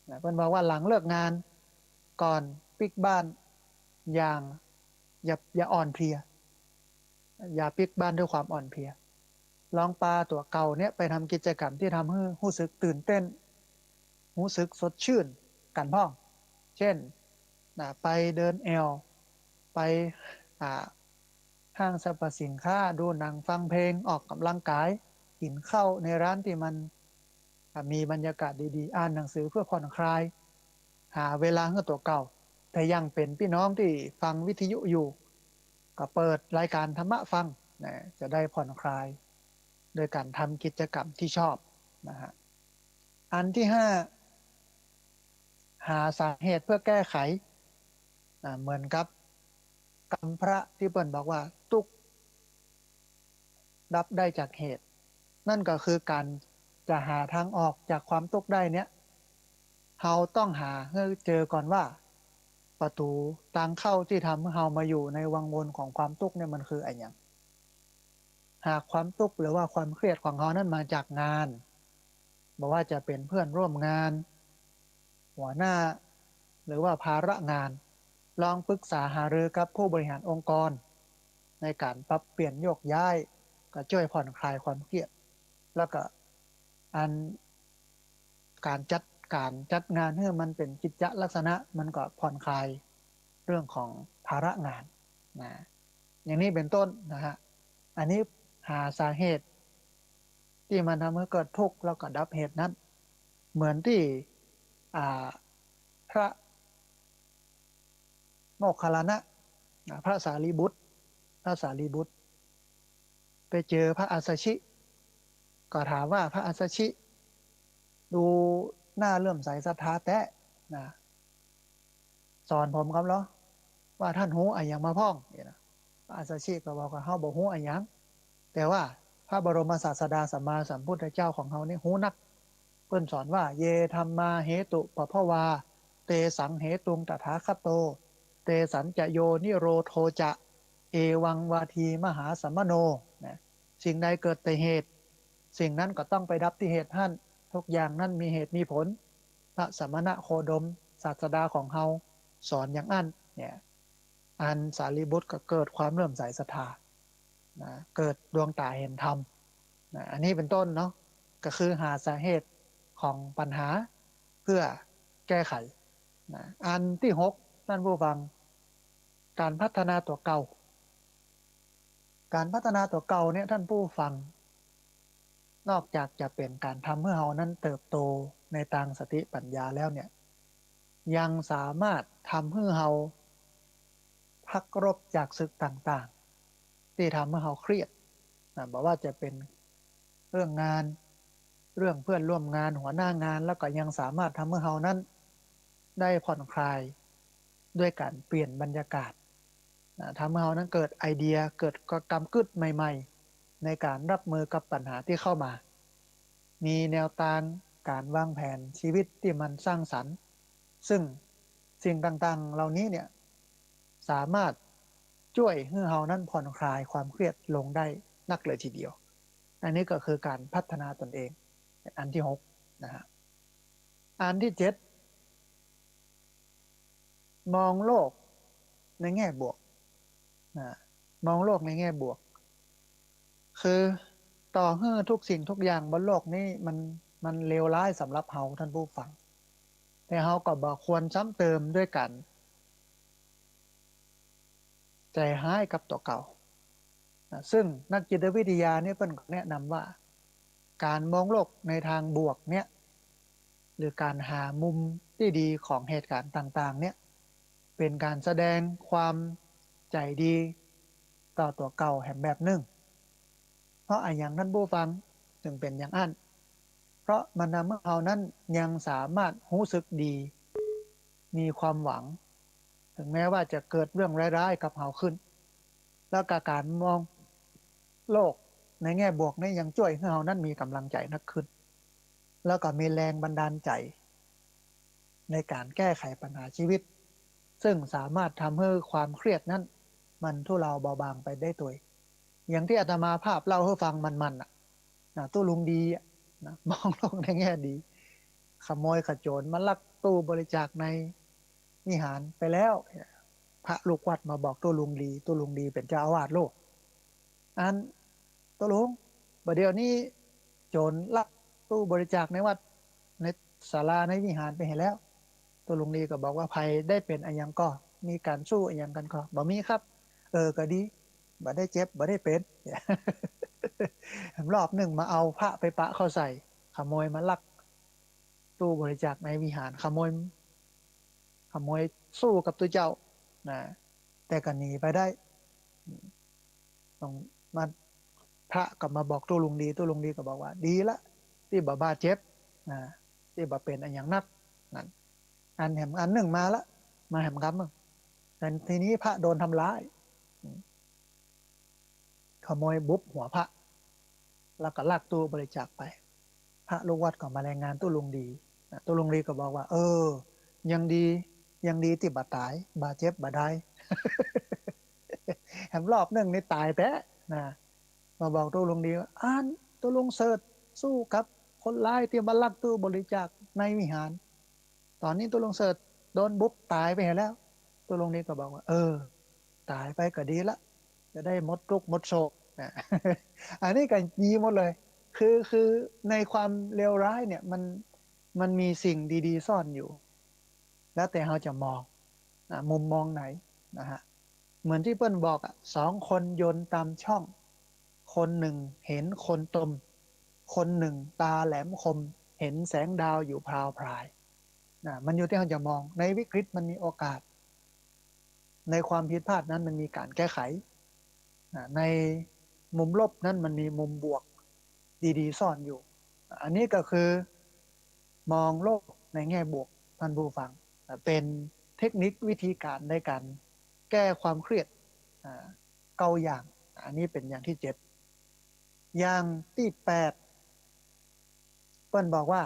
นะ เปิ้นบอกว่าหลังเลิกงาน ก่อนปิ๊กบ้าน อย่าง อย่า อย่าอ่อนเพลีย อย่าปิ๊กบ้านด้วยความอ่อนเพลีย ลองปาตั๋วเก่าเนี่ยไปทำกิจกรรมตี้ทำหื้อฮู้สึกตื่นเต้น ฮู้สึกสดชื่นกั๋นพ่อง เจ้นนะ ไปเดินแอ่ว ไป อ่า ห้างสรรพสินค้า ดูหนัง ฟังเพลง ออกกำลังกาย กิ๋นข้าวในร้านตี้มัน อ่า มีบรรยากาศดีๆ อ่านหนังสือเพื่อผ่อนคลาย หาเวลาหื้อตั๋วเก่า ถ้ายังเป๋นปี้น้องตี้ฟังวิทยุอยู่ ก็เปิดรายการธรรมะฟังนะ จะได้ผ่อนคลาย โดยก๋านทำกิจกรรมตี้ชอบนะฮะ อันตี้ห้า หาสาเหตุเพื่อแก้ไขนะ เหมือนกับกำพร้าตี้เปิ้นบอกว่า ตุ๊กข์ดับได้จากเหตุ นั่นก็คือก๋านจะหาตางออกจากความตุ๊กข์ได้เนี่ย เฮาต้องหาหื้อเจอก่อนว่า ประตู๋ตางเข้าตี้ทำหื้อเฮามาอยู่ในวังวนของความตุ๊กข์เนี่ยมันคืออะหยัง หากความตุ๊กข์หรือว่าความเครียดของเฮานั้นมาจากงาน บ่ว่าจะเป๋นเพื่อนร่วมงาน หัวหน้า หรือว่าภาระงาน ลองปรึกษาหารือกับผู้บริหารองค์กร ในก๋านปรับเปลี่ยนโยกย้าย ก็จ้วยผ่อนคลายความเครียด แล้วก็อัน ก๋านจัด ก๋านจัดงานหื้อมันเป๋นกิจจะลักษณะ มันก็ผ่อนคลายเรื่องของภาระงานนะ อย่างนี้เป๋นต้นนะฮะ อันนี้หาสาเหตุตี้มันทำหื้อเกิดตุ๊กข์ แล้วก็ดับเหตุนั้น เหมือนตี้ อ่า พระโมคคัลลานะ อ่า พระสารีบุตร พระสารีบุตร ไปเจอพระอัสสชิ ก็ถามว่า พระอัสสชิ ดูหน้าเลื่อมใสศรัทธาแต๊นะ สอนผมกำลอ ว่าท่านฮู้อะหยังมาพ่องเนี่ยนะ พระอัสสชิก็บอกว่า เฮาบ่ฮู้อะหยัง แต่ว่าพระบรมศาสดาสัมมาสัมพุทธเจ้าของเฮานี่ฮู้นัก เปิ้นสอนว่า เยธัมมาเหตุปภวา เตสังเหตุงตถาคโต เตสัญจะโยนิโรโธจะ เอวังวาทีมหาสมโน นะ สิ่งใดเกิดแต่เหตุ สิ่งนั้นก็ต้องไปดับตี้เหตุหั้น ทุกอย่างนั้นมีเหตุมีผล พระสมณโคดมศาสดาของเฮาสอนอย่างอั้นเนี่ย อันสารีบุตรก็เกิดความเลื่อมใสศรัทธานะ เกิดดวงต๋าเห็นธรรมนะ อันนี้เป๋นต้นเนาะ ก็คือหาสาเหตุของปัญหาเพื่อแก้ไขนะ อันตี้หก ท่านผู้ฟัง ก๋านพัฒนาตั๋วเก่า ก๋านพัฒนาตั๋วเก่าเนี่ย ท่านผู้ฟัง นอกจากจะเป๋นก๋านทำหื้อเฮานั้นเติบโตในตางสติปัญญาแล้วเนี่ย ยังสามารถทำหื้อเฮาพักรบจากศึกต่างๆ ตี้ทำหื้อเฮาเครียดนะ บ่ว่าจะเป๋นเรื่องงาน เรื่องเพื่อนร่วมงาน หัวหน้างาน แล้วก็ยังสามารถทำหื้อเฮานั้นได้ผ่อนคลายด้วยก๋านเปลี่ยนบรรยากาศ นะ ทำหื้อเฮานั้นเกิดไอเดีย เกิดกำกึ๊ดใหม่ๆ ในก๋านรับมือกับปัญหาตี้เข้ามา มีแนวตางก๋านวางแผนชีวิตตี้มันสร้างสรรค์ ซึ่งสิ่งต่างๆ เหล่านี้เนี่ย สามารถจ้วยหื้อเฮานั้นผ่อนคลายความเครียดลงได้นักเลยทีเดียว อันนี้ก็คือก๋านพัฒนาตนเอง อันตี้หกนะฮะ อันตี้เจ็ด มองโลกในแง่บวกนะ มองโลกในแง่บวก คือต่อหื้อทุกสิ่งทุกอย่างบนโลกนี้มัน มันเลวร้ายสำหรับเฮาท่านผู้ฟัง แต่เฮาก็บ่ควรซ้ำเติมด้วยก๋านใจ๋ฮ้ายกับตั๋วเก่านะ ซึ่งนักจิตวิทยาเนี่ยเปิ้นก็แนะนำว่า ก๋านมองโลกในตางบวกเนี่ย หรือก๋านหามุมตี้ดีของเหตุก๋ารณ์ต่างๆ เนี่ย เป๋นก๋านแสดงความใจ๋ดีต่อตั๋วเก่าแหมแบบนึ่ง เพราะอะหยังท่านผู้ฟังจึงเป๋นอย่างอั้น เพราะมันทำหื้อเฮานั้นยังสามารถฮู้สึกดี มีความหวัง ถึงแม้ว่าจะเกิดเรื่องร้ายๆ กับเฮาขึ้น แล้วก็ก๋านมองโลกในแง่บวกนี่ยังจ้วยหื้อเฮานั้นมีก๋ำลังใจ๋นักขึ้น แล้วก็มีแรงบันดาลใจ๋ ในก๋านแก้ไขปัญหาชีวิต ซึ่งสามารถทำหื้อความเครียดนั้นมันทุเลาเบาบางไปได้ตวย อย่างตี้อาตมาภาพเล่าหื้อฟังมันๆ น่ะ นะ ตุ๊ลุงดีอะ นะ มองโลกในแง่ดี ขโมยขโจรมาลักตู้บริจาคในวิหารไปแล้ว พระลูกวัดมาบอกตุ๊ลุงดี ตุ๊ลุงดีเป๋นเจ้าอาวาสโลก อัน ตุ๊ลุง บ่าเดี่ยวนี้โจรลักตู้บริจาคในวัด ในศาลา ในวิหารไปหั้นแล้ว ตุ๊ลุงดีก็บอกว่า ใผได้เป๋นอะหยังก่อ มีก๋านสู้อะหยังกั๋นก่อ บ่มีครับ เออ ก็ดี บ่ได้เจ็บ บ่ได้เป๋น รอบนึ่งมาเอาพระไปปะเข้าใส่ ขโมยมาลักตู้บริจาคในวิหาร ขโมย ขโมยสู้กับตุ๊เจ้า นะ แต่ก็หนีไปได้ ต้องมา พระก็มาบอกตุ๊ลุงดี ตุ๊ลุงดีก็บอกว่า ดีละ ตี้บ่บาดเจ็บ นะ ตี้บ่เป๋นอะหยังนัก นั่น อันแหมอันนึ่งมาละ มาแหมกำนึ่ง แต่ทีนี้พระโดนทำร้าย อืม ขโมยบุบหัวพระ แล้วก็ลักตู้บริจาคไป พระลูกวัดก็มารายงานตุ๊ลุงดี นะ ตุ๊ลุงดีก็บอกว่า เออ ยังดี ยังดีตี้บ่ต๋าย บ่าเจ็บบ่ได้ แหมรอบนึ่งนี่ต๋ายแต๊ นะ มาบอกตุ๊ลุงดีว่า อัน ตุ๊ลุงเสิร์ชสู้กับคนร้ายตี้มาลักตู้บริจาคในวิหาร ต๋อนนี้ตุ๊ลุงเสิร์ชโดนบุบต๋ายไปหั้นแล้ว ตุ๊ลุงดีก็บอกว่า เออ ต๋ายไปก็ดีละ จะได้หมดตุ๊กข์หมดโศก นะ อันนี้ก็ดีหมดเลย คือ คือในความเลวร้ายเนี่ย มัน มันมีสิ่งดีๆ ซ่อนอยู่ แล้วแต่เฮาจะมอง นะ มุมมองไหน นะฮะ เหมือนตี้เปิ้นบอกอะ สองคนโยนต๋ามช่อง คนนึ่งเห็นโคนตม คนนึ่งต๋าแหลมคม เห็นแสงดาวอยู่พราวพราย นะ มันอยู่ตี้เฮาจะมอง ในวิกฤตมันมีโอกาส ในความผิดพลาดนั้นมันมีก๋านแก้ไข นะ ในมุมลบนั้นมันมีมุมบวกดีๆ ซ่อนอยู่ อันนี้ก็คือมองโลกในแง่บวก ท่านผู้ฟัง นะ เป๋นเทคนิควิธีก๋านในก๋านแก้ความเครียด อ่า เก้าอย่าง อันนี้เป๋นอย่างตี้เจ็ด อย่างตี้แปด เปิ้นบอกว่า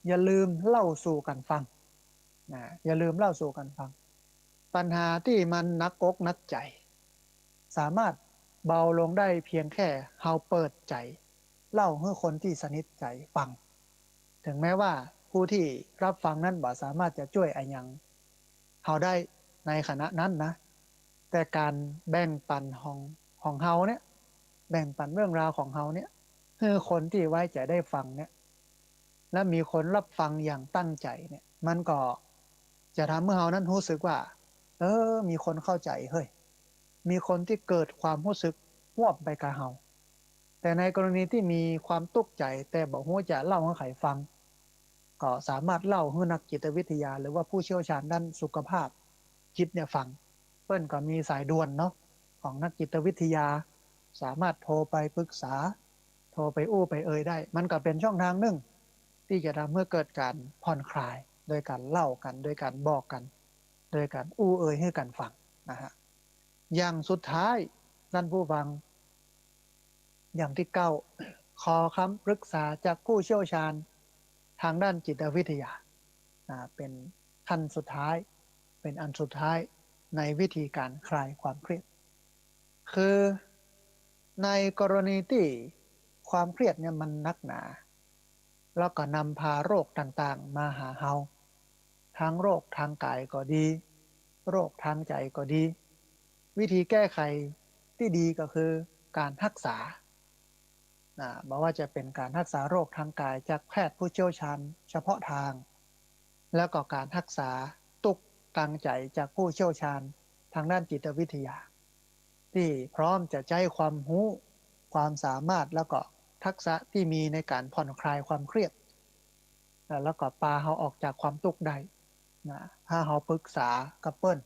อย่าลืมเล่าสู่กั๋นฟัง นะ อย่าลืมเล่าสู่กั๋นฟัง ปัญหาตี้มันหนักอกหนักใจ๋ สามารถเบาลงได้เพียงแค่เฮาเปิดใจ๋เล่าหื้อคนตี้สนิทใจ๋ฟัง ถึงแม้ว่าผู้ตี้รับฟังนั้นบ่สามารถจะจ้วยอะหยังเฮาได้ในขณะนั้นนะ แต่ก๋านแบ่งปั๋นของ ของเฮาเนี่ย แบ่งปั๋นเรื่องราวของเฮาเนี่ย หื้อคนตี้ไว้ใจ๋ได้ฟังเนี่ย และมีคนรับฟังอย่างตั้งใจ๋เนี่ย มันก็จะทำหื้อเฮานั้นฮู้สึกว่า เออ มีคนเข้าใจ๋เฮ้ย มีคนตี้เกิดความฮู้สึกฮ่วมไปกับเฮา แต่ในกรณีตี้มีความตุ๊กข์ใจ๋ แต่บ่ฮู้จะเล่าหื้อใผฟัง ก็สามารถเล่าหื้อนักจิตวิทยา หรือว่าผู้เชี่ยวชาญด้านสุขภาพจิตเนี่ยฟัง เปิ้นก็มีสายด่วนเนาะ ของนักจิตวิทยา สามารถโทรไปปรึกษา โทรไปอู้ไปเอ่ยได้ มันก็เป๋นช่องทางนึ่งตี้จะทำหื้อเกิดก๋านผ่อนคลาย โดยก๋านเล่ากั๋น โดยก๋านบอกกั๋น โดยก๋านอู้เอ่ยหื้อกั๋นฟัง นะฮะ อย่างสุดท้าย ท่านผู้ฟัง อย่างตี้เก้า ขอคำปรึกษาจากผู้เชี่ยวชาญทางด้านจิตวิทยา นะ เป๋นขั้นสุดท้าย เป๋นอันสุดท้ายในวิธีก๋านคลายความเครียด คือในกรณีตี้ความเครียดเนี่ยมันหนักหนา แล้วก็นำพาโรคต่างๆ มาหาเฮา ทั้งโรคทางก๋ายก็ดี โรคทางใจ๋ก็ดี วิธีแก้ไขตี้ดีก็คือก๋านฮักษา นะ บ่ว่าจะเป๋นก๋านฮักษาโรคทางก๋ายจากแพทย์ผู้เชี่ยวชาญเฉพาะทาง แล้วก็ก๋านฮักษาตุ๊กข์ตางใจ๋จากผู้เชี่ยวชาญทางด้านจิตวิทยา ตี้พร้อมจะใจ๊ความฮู้ ความสามารถ แล้วก็ทักษะตี้มีในก๋านผ่อนคลายความเครียด แล้วก็ปาเฮาออกจากความตุ๊กข์ได้ นะ ถ้าเฮาปรึกษากับเปิ้น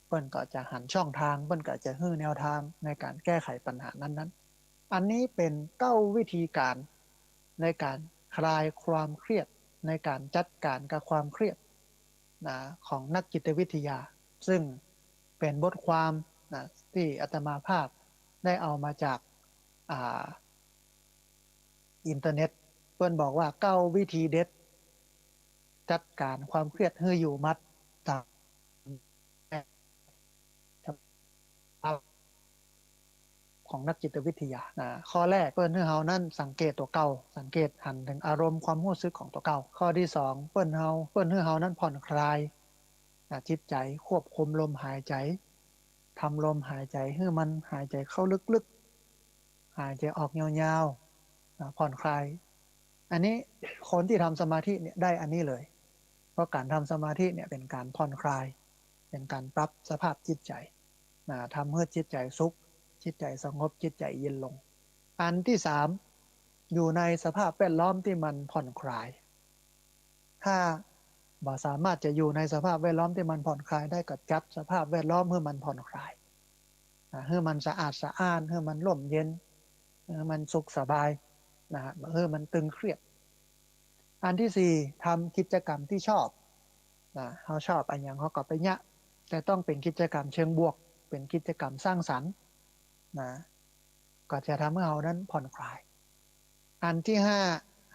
เปิ้นก็จะหันช่องทาง เปิ้นก็จะหื้อแนวทางในก๋านแก้ไขปัญหานั้นๆ อันนี้เป๋นเก้าวิธีก๋านในก๋านคลายความเครียด ในก๋านจัดก๋านกับความเครียด นะ ของนักจิตวิทยา ซึ่งเป๋นบทความ นะ ตี้อาตมาภาพได้เอามาจาก อ่า อินเทอร์เน็ต เปิ้นบอกว่าเก้าวิธีเด็ด จัดก๋านความเครียดหื้ออยู่หมัดต๋าม ของนักจิตวิทยานะ ข้อแรก เปิ้นหื้อเฮานั้นสังเกตตั๋วเก่า สังเกตหันเถิงอารมณ์ความฮู้สึกของตั๋วเก่า ข้อตี้สอง เปิ้นเฮา เปิ้นหื้อเฮานั้นผ่อนคลายนะ จิตใจ๋ ควบคุมลมหายใจ๋ ทำลมหายใจ๋หื้อมันหายใจ๋เข้าลึกๆ หายใจ๋ออกยาวๆนะ ผ่อนคลาย อันนี้คนตี้ทำสมาธิเนี่ยได้อันนี้เลย เพราะก๋านทำสมาธิเนี่ยเป๋นก๋านผ่อนคลาย เป๋นก๋านปรับสภาพจิตใจ๋นะ ทำหื้อจิตใจ๋สุข จิตใจ๋สงบ จิตใจ๋เย็นลง อันตี้สาม อยู่ในสภาพแวดล้อมตี้มันผ่อนคลาย ถ้าบ่สามารถจะอยู่ในสภาพแวดล้อมตี้มันผ่อนคลายได้ ก็จัดสภาพแวดล้อมหื้อมันผ่อนคลายนะ หื้อมันสะอาดสะอ้าน หื้อมันร่มเย็น หื้อมันสุขสบายนะ บ่หื้อมันตึงเครียด อันตี้สี่ ทำกิจกรรมตี้ชอบนะ เฮาชอบอะหยังเฮาก็ไปเยียะ แต่ต้องเป๋นกิจกรรมเชิงบวก เป๋นกิจกรรมสร้างสรรค์นะ ก็จะทำหื้อเฮานั้นผ่อนคลาย อันตี้ห้า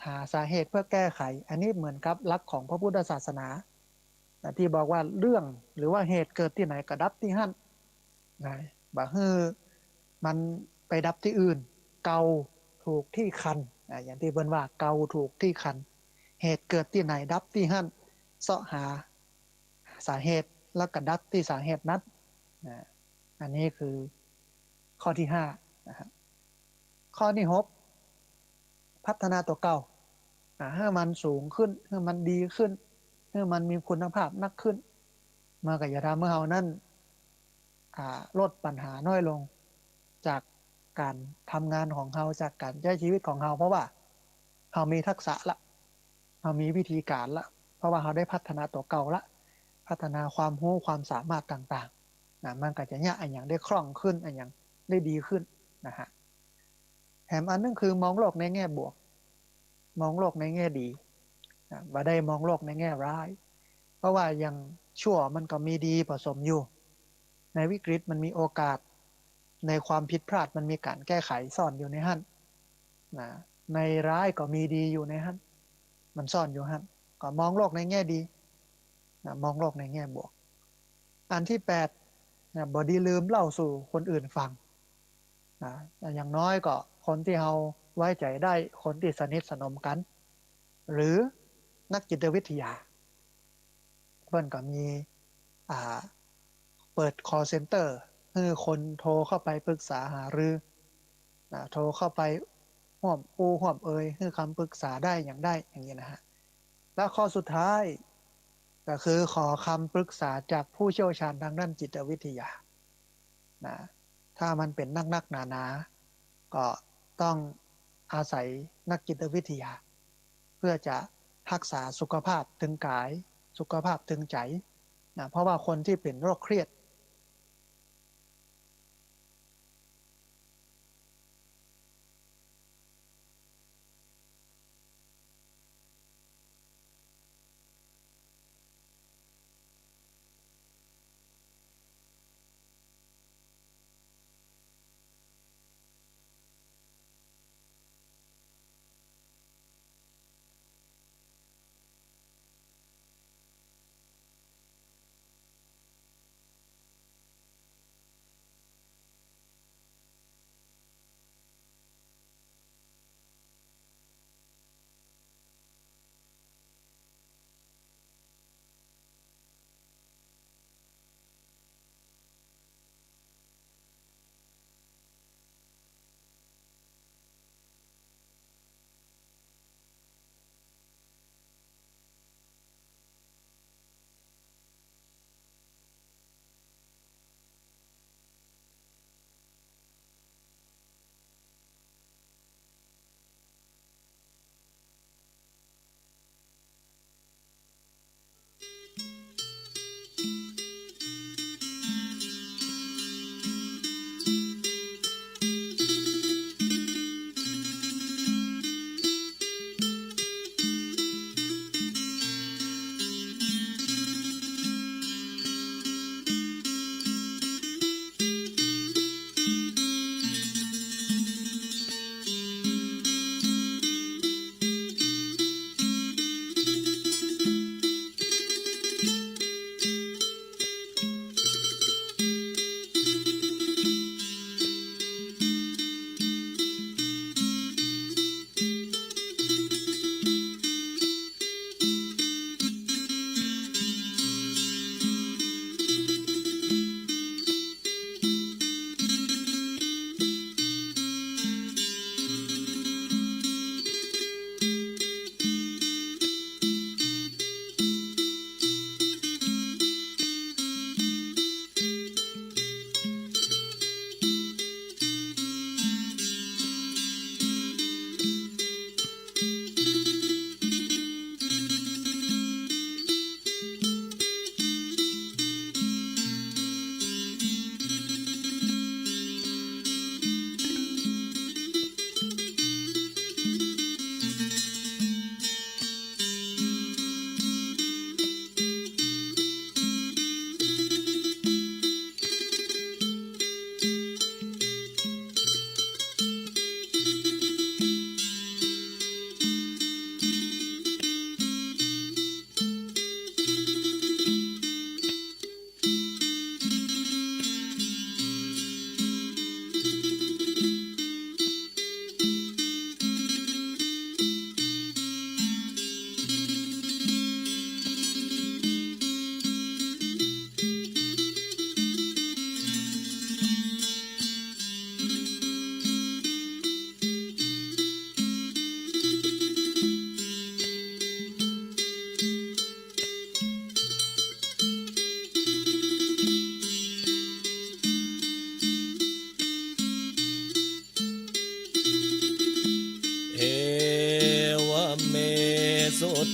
หาสาเหตุเพื่อแก้ไข อันนี้เหมือนกับหลักของพระพุทธศาสนานะ ตี้บอกว่าเรื่องหรือว่าเหตุเกิดตี้ไหนก็ดับตี้หั้นนะ บ่หื้อมันไปดับตี้อื่น เกาถูกตี้คันนะ อย่างตี้เปิ้นว่าเกาถูกตี้คัน เหตุเกิดตี้ไหนดับตี้หั้น เซาะหาสาเหตุแล้วก็ดับตี้สาเหตุนั้นนะ อันนี้คือข้อตี้ห้านะฮะ ข้อตี้หก พัฒนาตั๋วเก่า อ่า หื้อมันสูงขึ้น หื้อมันดีขึ้น หื้อมันมีคุณภาพนักขึ้น มันก็จะทำหื้อเฮานั้น อ่า ลดปัญหาน้อยลง จากก๋านทำงานของเฮา จากก๋านใจ๊ชีวิตของเฮา เพราะว่าเฮามีทักษะละ เฮามีวิธีก๋านละ เพราะว่าเฮาได้พัฒนาตั๋วเก่าละ พัฒนาความฮู้ความสามารถต่างๆ นะ มันก็จะเยียะอะหยังได้คล่องขึ้น อะหยังได้ดีขึ้นนะฮะ แถมอันหนึ่งคือมองโลกในแง่บวก มองโลกในแง่ดีนะ บ่ได้มองโลกในแง่ร้าย เพราะว่าอย่างชั่วมันก็มีดีผสมอยู่ ในวิกฤตมันมีโอกาส ในความผิดพลาดมันมีก๋านแก้ไขซ่อนอยู่ในหั้นนะ ในร้ายก็มีดีอยู่ในหั้น มันซ่อนอยู่หั้น ก็มองโลกในแง่ดีนะ มองโลกในแง่บวก อันตี้แปดนะ บ่ดีลืมเล่าสู่คนอื่นฟังนะ อย่างน้อยก็คนตี้เฮาไว้ใจ๋ได้ คนตี้สนิทสนมกั๋น หรือนักจิตวิทยา เปิ้นก็มี อ่า เปิด call center หื้อคนโทรเข้าไปปรึกษาหารือนะ โทรเข้าไปฮ่วมอู้ฮ่วมเอย หื้อคำปรึกษาได้หยังได้ อย่างนี้นะฮะ แล้วข้อสุดท้ายก็คือขอคำปรึกษาจากผู้เชี่ยวชาญทางด้านจิตวิทยานะ ถ้ามันเป๋นนักๆ หนาๆ ก็ต้องอาศัยนักจิตวิทยา เพื่อจะฮักษาสุขภาพตึงก๋าย สุขภาพตึงใจ๋นะ เพราะว่าคนตี้เป๋นโรคเครียด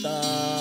Santa.